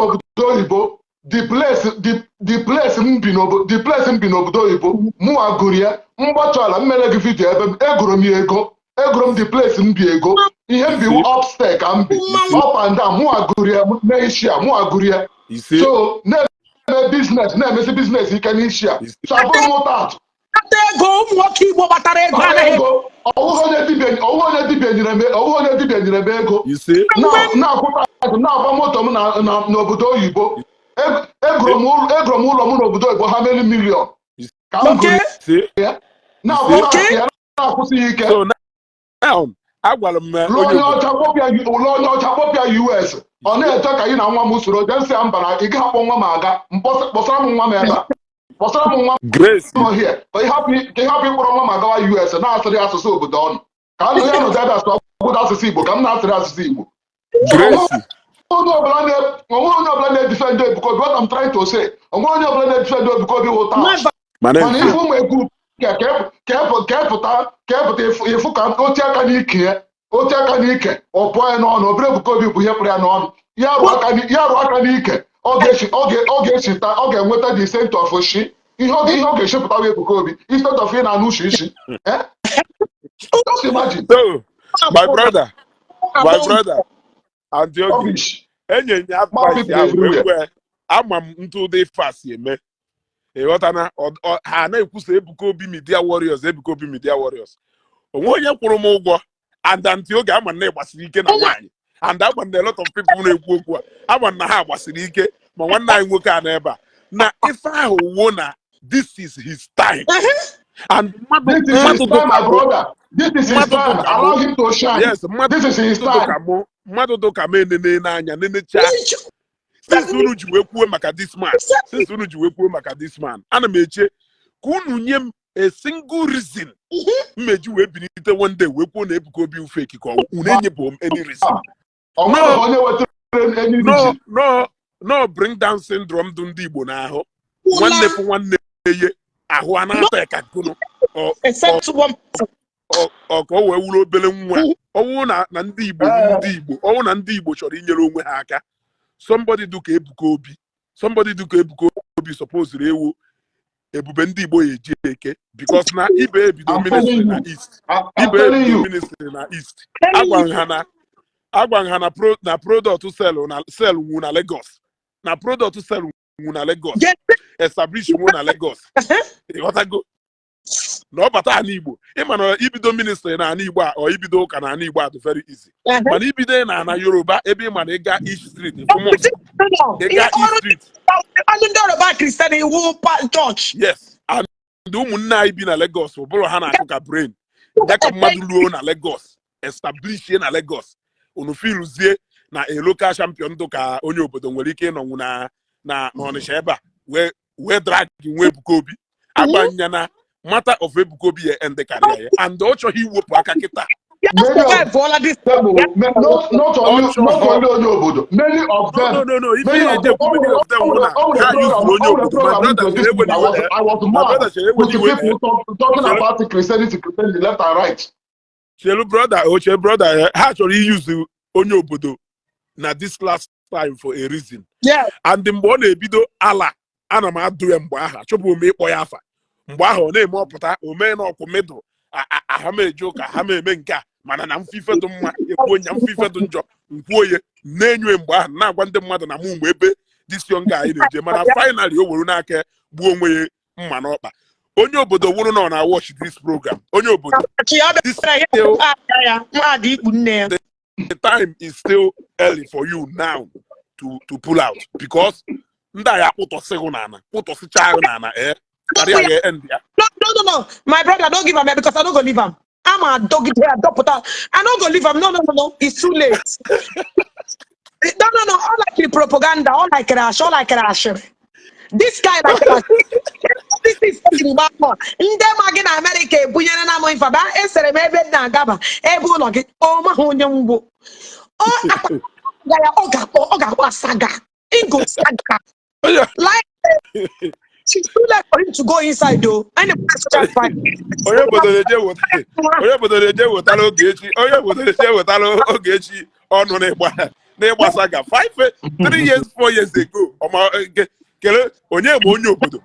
obodo oyibo. The place m bi n'obodo, the place m bi n'obodo oyibo, mụnwa gụrụ ya, mgbachọ ala mmele gị video ebe m, egoro m ya ego, egoro m the place m bi ego, ihe m bi upstairs ka m bi, up and down, mụnwa gụrụ ya n'Asia, mụnwa gụrụ ya. Ise. So na-eme business, na-emesi business ike n'Asia. Ise. So abụghị m ụta. Kpata ego, ụmụ nwoke Igbo kpatara ego anaghị Ego, ọwụghị onye dibịa nyere m ego. Ise. Na-akwụta azụ, na-agba moto m n'obodo oyibo. Egoro m ụlọ m n'obodo oyibo, ha many million ka m gụrụ Ise. ya, na-akwụta Okay. ya, na-akwụsị ya ike. So now agwara m Lụọ onye onye obodo ọcha kpọpịa, lụọ onye ọcha kpọpịa US, ọ na-eche ka anyị na nwa m soro jee. Nsị ya mba, na ị gaghị akpọ nwa m aga. Kpọsara m nwa m ebe a, kpọsara m nwa Grace m here, ka ị hapụ ịkpọrọ nwa m agawa US na-asịrị asụsụ obodo ọnụ, ka anụ ya nọdụ ebe asụ ọgwụdụ asụsụ Igbo ka m na-asịrị asụsụ Igbo. Grace Onwe onye ọbụla na-edefend Ebuka Obi, what I'm trying to say, onwe onye ọbụla na-edefend Ebuka Obi wụ tout. Never. Mana Mana eziokwu. ife ụmụ ekwu ka epụta ịfụ ka otu aka n'ike ya, otu aka n'ike, ọ pụọ ya n'ọnụ. Obere Ebuka Obi bụ ihe pụrụ ya n'ọnụ. Ya rụọ aka n'ike, ọ ga-echita, ọ ga-enweta the scent of shi. Ihe ọ ga-eshipụta bụ Ebuka Obi instead of ị na-anụ ushi isi. Eh? Just imagine. So my brother, my brother Aunty Oge, Rubbish. enye ya Mad advice people ya wee everywhere. kwee ama m ntụ ụdị ife a si eme, ịghọtana? Ha na-ekwusa Ebuka Obi Media Warriors, Ebuka Obi Media Warriors, onwe onye kwụrụ m ụgwọ. And Aunty Oge, ama na ịgbasiri ike na nwaanyị, and ama na a lot of people na-ekwu okwu a, ama na ha gbasiri ike. Ma nwanne anyị nwoke a n'ebe a na ife ahụ wuo na this is his time and mmadụ This is his mmadụ time, my dụka mụ brother. This is his mmadụ time. dụka Allow mụ him to shine. Yes, mmadụ This is his time. dụka mụ, mmadụ dụka m enene n'anya nenecha since unu ji wee kwuo maka this man, since unu ji wee kwuo maka this man, ana m eche ka unu nye m a single reason mmeji wee bilite one day wee kwuo na Ebuka Obi fake, ka unu enyebụ m any reason. Ọ nweghị onye wetara any No. reason. No, bring down syndrome dị ndị Igbo n'ahụ. Nwanne fụ nwanne ye ahụ a na-atọ ya ka gụnụ Except one person. Ọ ka o wee wuru obere nwa ọwụ na ndị Igbo Ee. ndị Igbo ọwụ na ndị Igbo chọrọ inyere onwe ha aka. Somebody do ka Ebuka Obi, somebody do ka Ebuka Obi supposed ewu ebube ndị Igbo ya eji eke, because na ibe ebido I'm ministry telling na you. East I'm ibe telling ebido you. ministry na East, agwa ha na pro na product sell na sell nwu na Lagos, na product sell nwu na Lagos, establish nwu na Lagos. Ịghọtago na ọ bata ala Igbo, ịma na ibido ministry na ala Igbo a, ọ ibido ụka na ala Igbo a dị very easy, mana ibido na ana Yoruba ebe ị ma na ịga each street ịfụ mosque, ịga each street. Ọdụ ndị Yoruba Christian iwu church. Yes, and ụmụnne anyị bi na Lagos, ụbụrụ ha na-akụ ka brain ya ka mmadụ ruo na Lagos, establish na Lagos, unu filuzie na a local champion dụ ka onye obodo nwere ike ịnọnwụ na n'Ọnịsha ebe a wee drag nwa Ebuka Obi agbanya na matter of Ebuka Obi ya end karịa ya, and ọ chọghị iwepụ aka kịta. Ya Many of survive all this. them, not only Ọ not chọghọ only onye obodo, many of No, them, no, ife many ya of them. eje ekwu, many of them wụ na O ha nwere yuzuru program onye o nwere obodo. My program brother nke chere this ewe week. I n'iwe was I was my mad brother chere ewe with the n'iwe people talking chere about the Christianity left and right. Chelu brother, oche brother, ha chọrọ iyuzu onye obodo na this last time for a reason. And mgbe ọ na-ebido ala, ana m adụ ya mgbe ahụ, achọbụ m ịkpọ ya afa mgbe ahụ ọ na-eme ọpụta o mee na ọkwụ middle aha m eje ụka, ha m eme nke a, mana na mfe ife dị mma ekwuo nya, mfe ife dị njọ nkwuo ye na-enyo. Mgbe ahụ na-agwa ndị mmadụ na mụ mgbe ebe this young guy na-eje, mana finally o were n'aka gbuo onwe ya mma n'ọkpa. Onye obodo wụrụ na ọ na watch this program, onye obodo, Chi ya this bịara ihe still ya mmadụ ikpu nne ya. The time is still early for you now. to pull out because ndị a ya kpụtọsịghị n'ala, kpụtọsịcha ahụ n'ala, ee, karịa ya end ya. No, no, no, no. My brother, don't give am because I don't go leave am. I'm a dog here, dog. I don't go leave am. No, no, no, no. It's too late. No, no, no. All like the propaganda, all like rash, all like rash. This guy like rash. This is mgbe ndị ma gị na Amerịka ebunyere na amụ ife ba esere m ebe m na-agaba ebe ụlọ gị ọ maghị onye mgbu ọ akpa ya ọ ga-akpọ saga ingo saga. Onye Like, it's too late for him to go inside though. I never social fight. Onye obodo na-eje weta, onye obodo na-eje wetara Ogechi, onye obodo na-eje wetara Ogechi ọnụ n'ịgba saga 5, 3 years, 4 years ago. Ọma kele onye ma onye obodo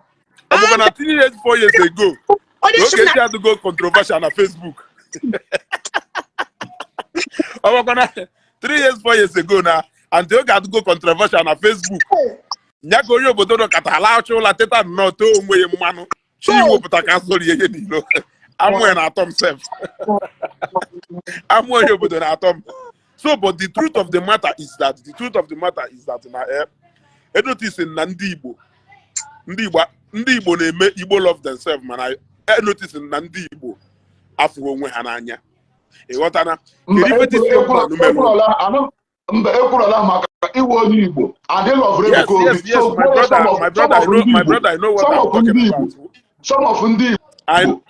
ọ bụkwa na 3 years, 4 years ago Onye na si m na Ogechi adịgo controversial na Facebook. Ọ bụkwa na 3 years, 4 years ago na Aunty Oge adịgo controversial na Facebook ya ka onye obodo nọ kata ala ụla teta nnọọ too onwe ya mmanụ chi iwepụta ka asọrọ ihe n'ilo. Amụ ya na-atọ m sef, amụ onye obodo na-atọ m. So, but the truth of the matter is that, the truth of the matter is that na enotice na ndị Igbo na-eme Igbo love themselves, mana enotice na ndị Igbo afụghị onwe ha n'anya. Ịghọtana? Mba. Kedu ife this young man mere? Ekwurola anụ mba, ekwurola maka iwe onye Igbo adị love Ebuka Obi. Yes. So My kwuo brother, some of my some brother, I of know ndị my Igbo, brother, I know what some I'm of talking ndị Igbo, about. Some of ndị Igbo.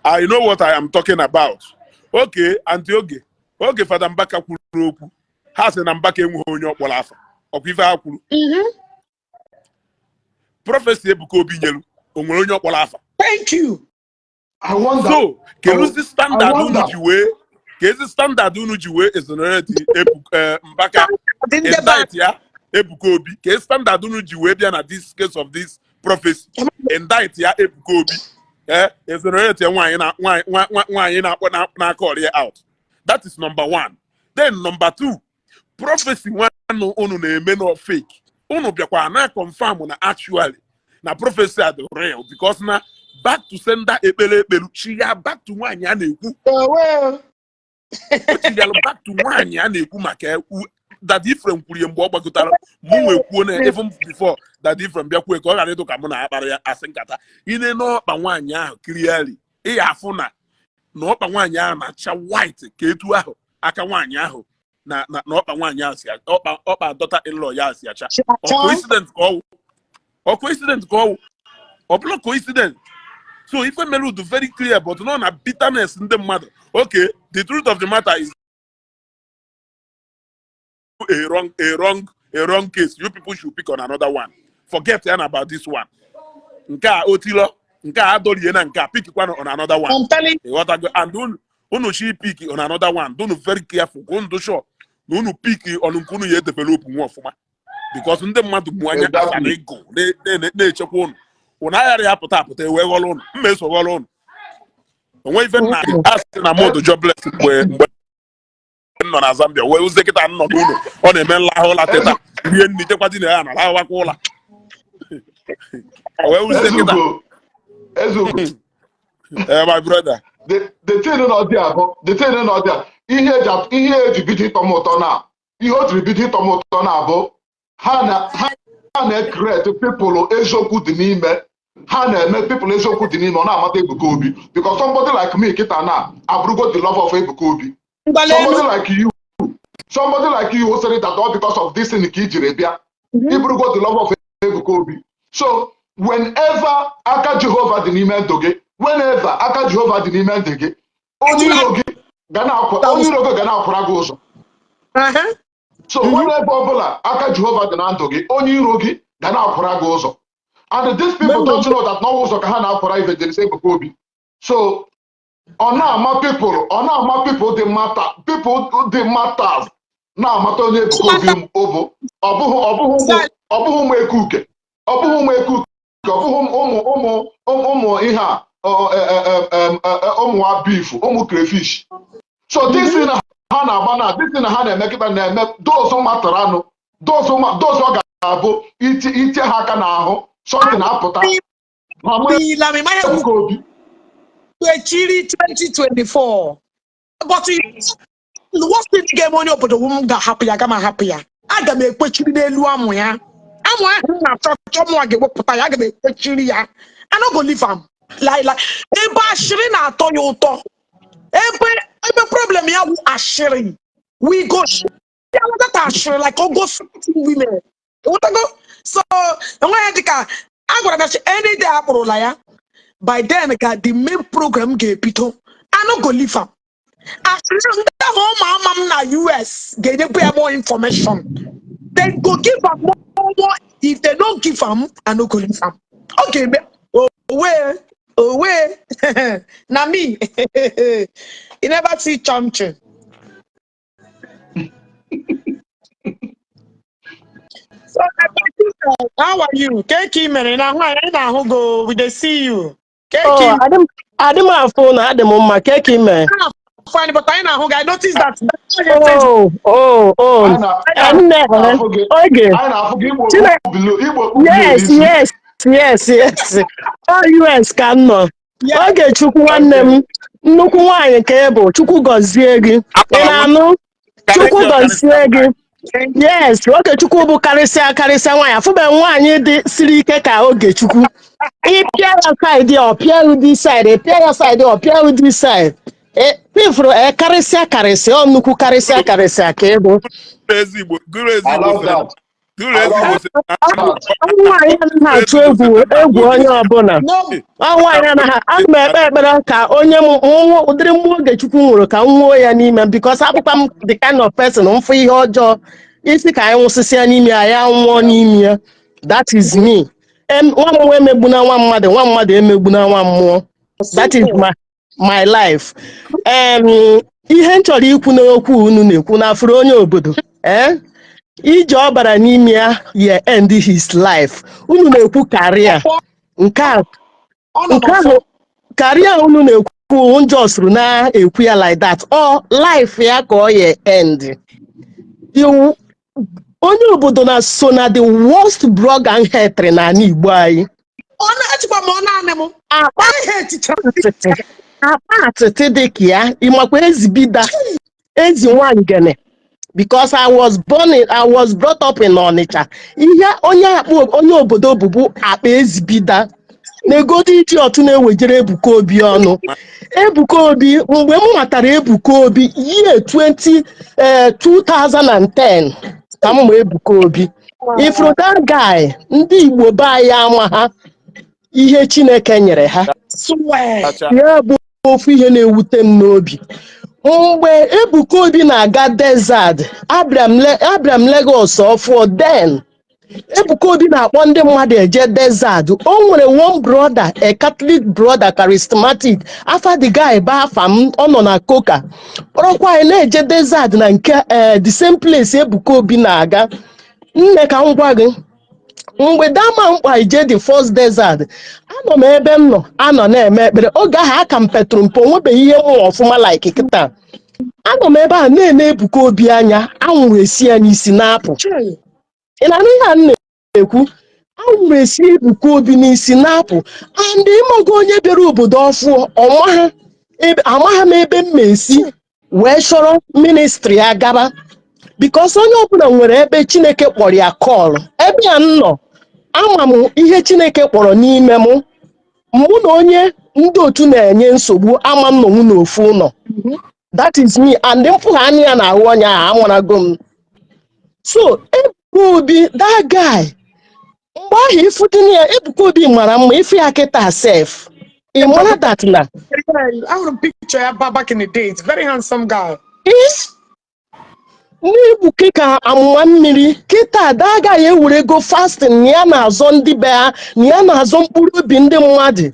I know what I am talking about. Okay, Aunty Oge, oge Fada Mbaka kwuru okwu, ha sị na Mbaka enweghị onye ọkpọrọ afa. Ọkwa ife ha kwuru? Prophecy Ebuka Obi nyelu, o nwere onye ọkpọrọ afa? Thank you. I wonder. So keluzi I standard unu wonder. ji wee, ka ezi standard unu ji wee exonerate Mbaka, Dị ndị be indict ya Ebuka Obi? Ka standard unu ji wee bịa na this case of this prophecy, indict ya Ebuka Obi, exonerate ya nwaanyị na nwaanyị nwaanyị na-akpọ na-aka ọrịa out? That is number one. Then number two, prophecy nwanụ unu na-eme no fake, unu bịakwa na confirm na actually na prophecy a dị real because na back to sender ekpere ekpere chi ya back to nwaanyị a na-ekwu. Owe. O chigara back to nwaanyị a na-ekwu maka Daddy Ephraim kwuru ya mgbe ọ gbagotara mụ nwee kwuo na even before Daddy Ephraim bịakwuo ka ọ ghara ịdụ ka mụ na-akpara ya asị nkata ine n'ọkpa nwaanyị ahụ clearly, ị ya afụ na ọkpa nwaanyị ahụ na-acha white ka etu ahụ aka nwaanyị ahụ na ọkpa nwaanyị ahụ si ọkpa daughter in law ya si acha. Ọ coincidence ka ọwụ? Ọ coincidence ka ọwụ? Ọ bụla coincidence. So ife mere udu very clear, but nọ na bitterness ndị mmadụ. Okay, the truth of the matter is a wrong case. You people should pick on another one. Forget yan about this one. Nke a otilo, nke a adọrie na nke a, pick kwana on another one. I'm telling Ịghọtago? And unu chi pick on another one, unu very careful ka unu do sure na unu pick on nke unu ya develop nwa ọfụma, because ndị mmadụ mụ anya asara ego na-echekwa unu. Unu aghara ya apụta apụta ewee ghọrọ unu mma, eso ghọrọ unu onwe ife nna a sị na mod jobless mgbe m nọ na Zambia wee ụzọ kịta nọ n'ụlọ. Ọ na-eme nlahụ ụla, teta, rie nri, jekwa di na ya na lahụwakwa ụla. O wee wuzie kịta. Ezugo, Ezugo. Eh, my brother. The thing nọ dị abụ, the thing nọ dị a, ihe eji bido ịtọ m ụtọ na ihe o jiri bido ịtọ m ụtọ na abụ ha na-ecreate people eziokwu dị n'ime ha, na-eme people eziokwu dị n'ime ọ na-amata Ebuka Obi, because somebody like me kịta na abụrụgo the love of Ebuka Obi. Somebody like you, somebody like you who said that all because of this thing ka i jiri bịa ịbụrụgo the love of Ebuka Obi. So whenever aka Jehova dị n'ime ndụ gị, whenever aka Jehova dị n'ime ndụ gị, onye iro gị ga na-akwara gị ụzọ. So whenever ọbụla aka Jehova dị na ndụ gị, onye iro gị ga na-akwara gị ụzọ. And these people don't know that n'ọnwa ụzọ ka ha na-akwara Evangelist Ebuka Obi. So ọ na-ama people, ọ na-ama people dị mata, people dị matters na-amata onye Ebuka Obi bụ. Ọ bụghị ụmụ ekuke, ọ bụghị ụmụ ekuke, ọ bụghị ụmụ ihe a, ụmụ nwa beef, ụmụ crayfish. So this thing ha na-agba na this thing ha na-eme kịta na-eme those matara anụ, those ọ ga-abụ iti ha aka n'ahụ, something apụta ha mụ Ebuka Obi. Echiri 2024, but the worst thing ga-eme onye obodo m ga-ahapụ ya, aga m ahapụ ya. Aga m ekwechiri n'elu amụ ya. Amụ ahụ m na-achọ chọ mụnwa ga-ewepụta ya, aga m ekwechiri ya. I no go leave am. Lai lai. Ebe ashịrị na-atọ ya ụtọ. Ebe problem ya wụ ashịrị. We go share that ashịrị like ogo 17 women. Ịghọtago? So enweghị dịka a gwara m ya sị, any day akpụrụla ya. By then ka the main program ga-ebido. I no go leave am. Ashịrị ndị ahụ ụmụ ama m na US ga-enyekwa ya more information. They go give am more. If they no give am, I no go leave am. Ọ ga-eme owe owe na me. You never see something. So, my sister, how are you? Keki mere na ahụ anyị na-ahụ go, we dey see you. Keki Oh, adị m afụ na adị m mma ka ka ime. Fine, but anyị na-ahụ gị. I notice that. Oh. Anyị Nne, na-afụ gị. Oge. Anyị na-afụ gị igbo Chine okpu igbo okpu blue Yes, n'isi. yes. Ọ US ka m nọ. Oge Chukwu nwanne m, nnukwu nwaanyị ka ị bụ, Chukwu gọzie gị. Ị na-anụ? Chukwu gọzie gị. Yes, Ogechukwu bụ karịsịa karịsịa nwaanyị. Afụbeghị m nwaanyị dị siri ike ka Ogechukwu. Ịpịa ya side ọ pịa ụdị side, ịpịa ya side ọ pịa ụdị side. Pifuru karịsịa karịsịa, ọ nnukwu karịsịa karịsịa ka ị bụ. Ezigbo gụrụ I ezigbo love sịrị that. gụrụ I ezigbo love sịrị that. Nwaanyị anaghị atụ egwu egwu onye ọbụla. Ọ nwaanyị anaghị ana m ekpe ekpere ka onye m nwụọ ụdịrị mmụọ Ogechukwu nwụrụ ka m nwụọ ya n'ime m, because abụkwa m the kind of person mfụ ihe ọjọọ isi ka anyị nwụsịsịa n'ime ya, ya nwụọ n'ime ya. That is me. Nwa mmụọ emegbuna nwa mmadụ, nwa mmadụ emegbuna nwa mmụọ. That is my life. Ihe m chọrọ ikwu n'okwu unu na-ekwu na afụrụ onye obodo, ije ọ bara n'ime ya ya end his life. Unu na-ekwu karịa nke a, nke ahụ karịa unu na-ekwu njọ soro na-ekwu ya like that. Ọ life ya ka ọ ya end. Iwu onye obodo na so na the worst blogger and hatred n'ala Igbo anyị. Ọ na-echekwa m ọ naanị m. Akpa Ihe eticha. atịtị, akpa atịtị dị ka ya, ịmakwa ezibida ezi nwangene, because I was brought up in Onitsha. Ihe onye akpa onye obodo bụbu akpa ezibida na-egodo iji ọtụ na-ewejere Ebuka Obi ọnụ. Ebuka Obi, mgbe m matara Ebuka Obi year 20 2010 ka m ma Ebuka Obi. Ifuru that guy, ndị Igbo be anyị ama ha ihe Chineke nyere ha. Swear. Ya bụ ofu ihe na-ewute m n'obi. Mgbe Ebuka Obi na-aga desert, abịara m Lagos ọfụọ. Then Ebuka Obi na-akpọ ndị mmadụ eje desert. O nwere one brother, a Catholic brother, charismatic. Afa the guy bụ afa m, ọ nọ na Koka. Kpọrọkwa anyị na-eje desert na nke the same place Ebuka Obi na-aga. Nne, ka m gwa gị, mgbe dama mkpa ije the first desert, anọ m ebe m nọ, anọ na-eme ekpere. Oge ahụ aka m petụrụ mpe, onwebeghị ihe m ọfụma like kịta. Anọ m ebe a na-ene Ebuka Obi anya, anwụrụ esi ya n'isi na-apụ. Ị na-anụ ihe a m na-ekwu? Anwụrụ esi Ebuka Obi n'isi na-apụ. And ịmago onye bịara obodo ọfụ, ọmaha ebe amagha m ebe m ma esi wee chọrọ ministry ya gaba, because onye ọbụla nwere ebe Chineke kpọrọ ya call. Ebe a m nọ, ama m ihe Chineke kpọrọ n'ime m. Mụ na onye ndị otu na-enye nsogbu ama m nọnwụ n'ofu ụlọ. That is me. And mfụgha anya ya na-ahụ onye ahụ amarago m. So Ebuka Obi, that guy, mgbe ahụ ifụdịna ya, Ebuka Obi mara mma. Ifu ya kịta sef, ị mara that na Ahụrụ m picture ya back in the days. Very handsome guy. N'igbuke ka amụma mmiri kịta ada agaghị ewere ego fasting na ya na-azọ ndị be ha, na ya na-azọ mkpụrụ obi ndị mmadụ.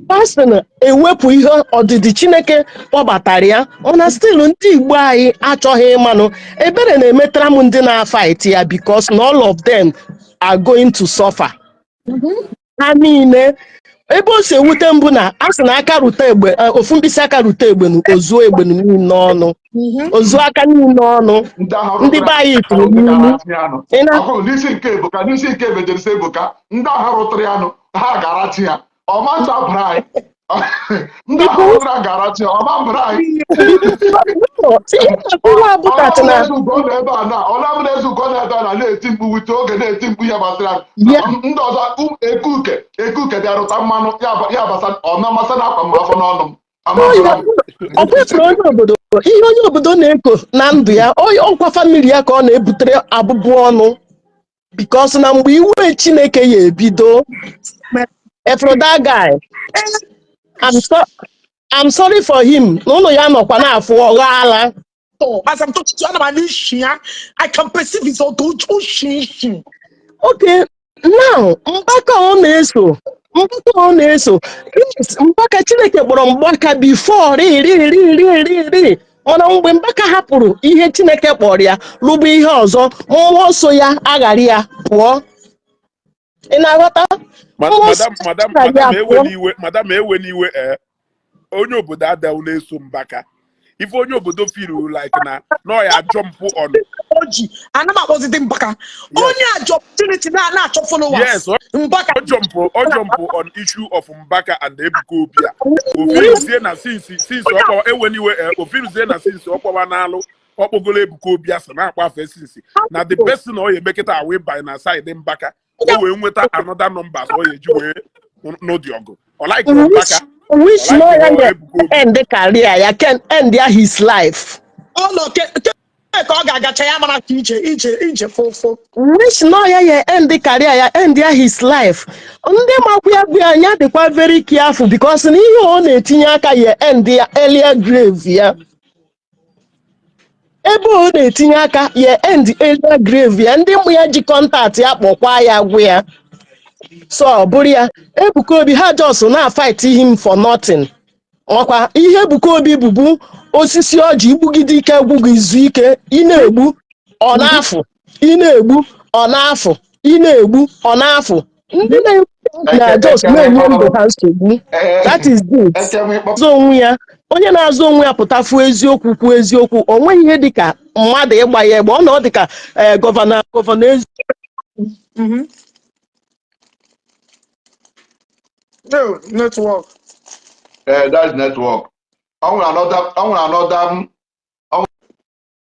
Fasting ewepụ ihe ọdịdị Chineke kpọbatara ya. Mana still ndị Igbo anyị achọghị ịmanụ. Ebere na-emetara m ndị na-fight ya, because na all of them are going to suffer, ha niile. Ebe o si ewute mbụ na a sị na aka rute egbe, ofu mkpịsị aka rute egbenu, ozuo egbenu niile ọnụ, ozuo aka niile ọnụ. Ndị ahụ Ndị be anyị tụrụ n'ilu. Ị na ọhụrụ n'isi nke Ebuka, n'isi nke Evangelist Ebuka, ndị ahụ rụtara ya nụ, ha ga-arachi ya ọma ncha bara anyị. Ndị ahụ Because ọbụla gara chi ọma mbụrụ anyị. No, ihe na-akụwa bụ that na Ọlabụla Ezugo nọ ebe a na Ọlabụla Ezugo nọ ebe a na na-eti mkpu wute oge na-eti mkpu ihe gbasara ya. Ndị ọzọ ekuke ekuke bịa rụta mmanụ ya ya basa ọ na-amasị na akwa m afọ n'ọnụ m ama Ọ mbụrụ ya m. ọ kwefuru onye obodo, ihe onye obodo na-eko na ndụ ya, ọkwa family ya ka ọ na-ebutere abụbụ ọnụ, because na mgbe iwe Chineke ya ebido efuru that guy. I'm sorry for him na ụlọ ya nọkwa na-afụ ọghọ ala. As I'm talking to you, ana m anụ isi ya. I can perceive his odo ushi ishi. Okay, now Mbaka ọ na-eso, Mbaka ọ na-eso, yes, Mbaka Chineke kpọrọ Mbaka before ri ri ri ri ri ri, mana mgbe Mbaka hapụrụ ihe Chineke kpọrọ ya lụbụ ihe ọzọ, mmụọ so ya aghara ya pụọ. Ị na-aghọta? Mmụọ nsọ Madam, madam, aghara ya madam, pụọ. ewe n'iwe, madam, ewe n'iwe. Ee, onye obodo adawu na-eso Mbaka. Ife onye obodo feel like na na ya jump on O ji ana m akpọzite Mbaka. Onye a opportunity na na-achọ followers. Mbaka. Ọ jump on issue of Mbaka and Ebuka Obi a ofiruzie na since ọkpọwa ewe n'iwe, ee, ofiruzie na since ọkpọwa n'alụ ọkpọgolo Ebuka Obi asị na-akpọ afe since na the best na ọ ya emekịta wee by na side Mbaka ka o wee nweta another numbers ọ ya eji wee n'ụdị ọgụ ọ like which Mbaka which ọ no like ya ga Ebuka Obi. End career ya, can end ya his life. Ụlọ ke ka ọ ga-agacha ya mara ka ije ije ije fụfụ. Which no ya ya end career ya, end ya his life. Ndị makwa ya bụ ya anya dịkwa very careful, because na ihe ọ na-etinye aka ya end ya earlier grave ya. Ebe ọ na-etinye aka ya end earlier grave ya. Ndị mụ ya ji contact ya kpọkwa ya gwụ ya, so ọ bụrụ ya Ebuka Obi ha just na fight him for nothing. Ọkwa ihe Ebuka Obi bụbu osisi ọjị igbugide ike gwụ gị izu ike, ị na-egbu ọ na-afụ, ị na-egbu ọ na-afụ, ị na-egbu ọ na-afụ. Ndị na-egbu na just na-enye ndụ ha nsogbu. That is it. Azụ onwe ya, onye na-azụ onwe ya pụta fụọ eziokwu, kwuo eziokwu. O nweghị ihe dịka mmadụ ịgba ya egbe. Ọ na ọ dịka ee governor ezi No, network. That's network. Ọ nwere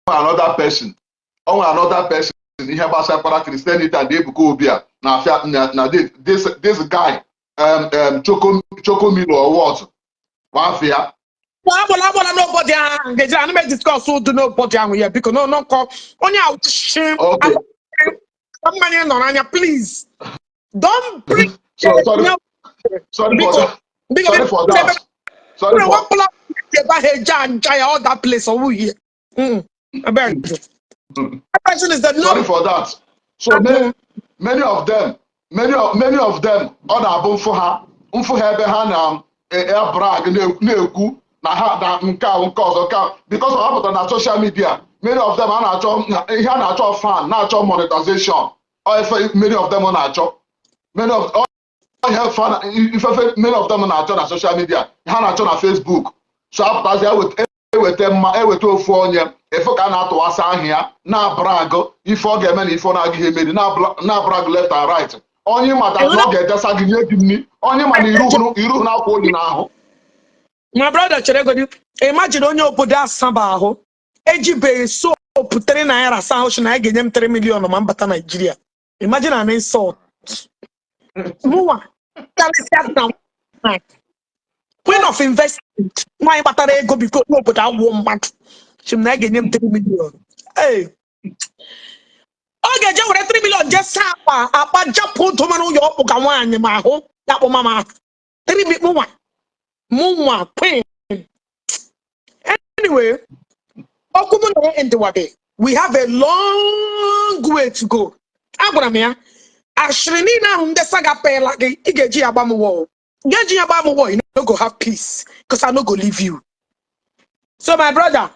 another person. Ọ nwere another person ihe gbasakwara Christianity and Ebuka Obi a na-afịa na this guy Choko Chokomilo or what? Nwafịa. Agbala agbala n'obodo ahụ ga-eji ana m discuss ụdị n'obodo ahụ ya, biko, no nkọ onye awụchi. Mmanya nọ n'anya, please don't bring So sorry, sorry for Biko, that. biko. Sorry for that. Sorry for One plan ebe ahụ eje anja ya all that place ọwụ ihe. Abeg. That person is the Sorry no for that. So many, many of them, many of them, ọ na-abụ mfụ ha ebe ha na brag na-ekwu na ha na nke a nke ọzọ nke a, because ọ pụtara na social media, many of them a na-achọ ihe a na-achọ fan, na-achọ monetization. Ọ ife many of them na-achọ, many of ọ ihe fan ifefe many of them na-achọ na social media, ha na-achọ na Facebook. So apụtazi eweta mma, eweta ofu onye efu ka a na-atụwasị ahụ ya na brag ife ọ ga-eme na ife ọ na-agaghị emeri, na brag left and right. Onye mata na ọ ga-edesa gị nye gị nri, onye ma na iruhu na-akwa oli n'ahụ. My brother, chere godi. Imagine onye obodo Asaba ahụ ejibeghị soap 3 naira asa ahụ, sị na ya ga-enye m 3 million ma m bata Nigeria. Imagine an insult. Mụnwa karịsịa na nwanyị, queen of investment, nwaanyị kpatara ego, biko, onye obodo agwụ mmadụ sị m na ya ga-enye m 3 million. Ee, ọ ga-eje were 3 million jee saa akpa akpa japụ domara ụyọ ọkpụ ka nwaanyị ma ahụ ya kpụ mama ahụ 3 million. Mụnwa, mụnwa queen. Anyway, okwu mụ na ya endewabe. We have a long way to go. Agwara m ya ashịrị niile ahụ ndị saga peela gị, ị ga-eji ya gba m wọọ, ga-eji ya gba m wọọ. You no go have peace because I no go leave you. So my brother.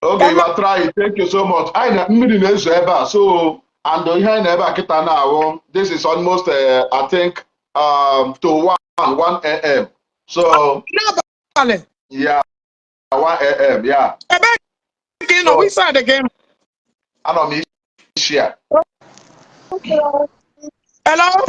Okay, you are trying. Thank you so much. Anyị na mmiri na-ezo ebe a, so and ihe anyị na ebe a kịta na-awụ, this is almost I think to 1 a.m. So N'abalị? Yeah, 1 a.m. Yeah. Ebe ka ị nọ? Which side gị? Anọ m isi a. Hello.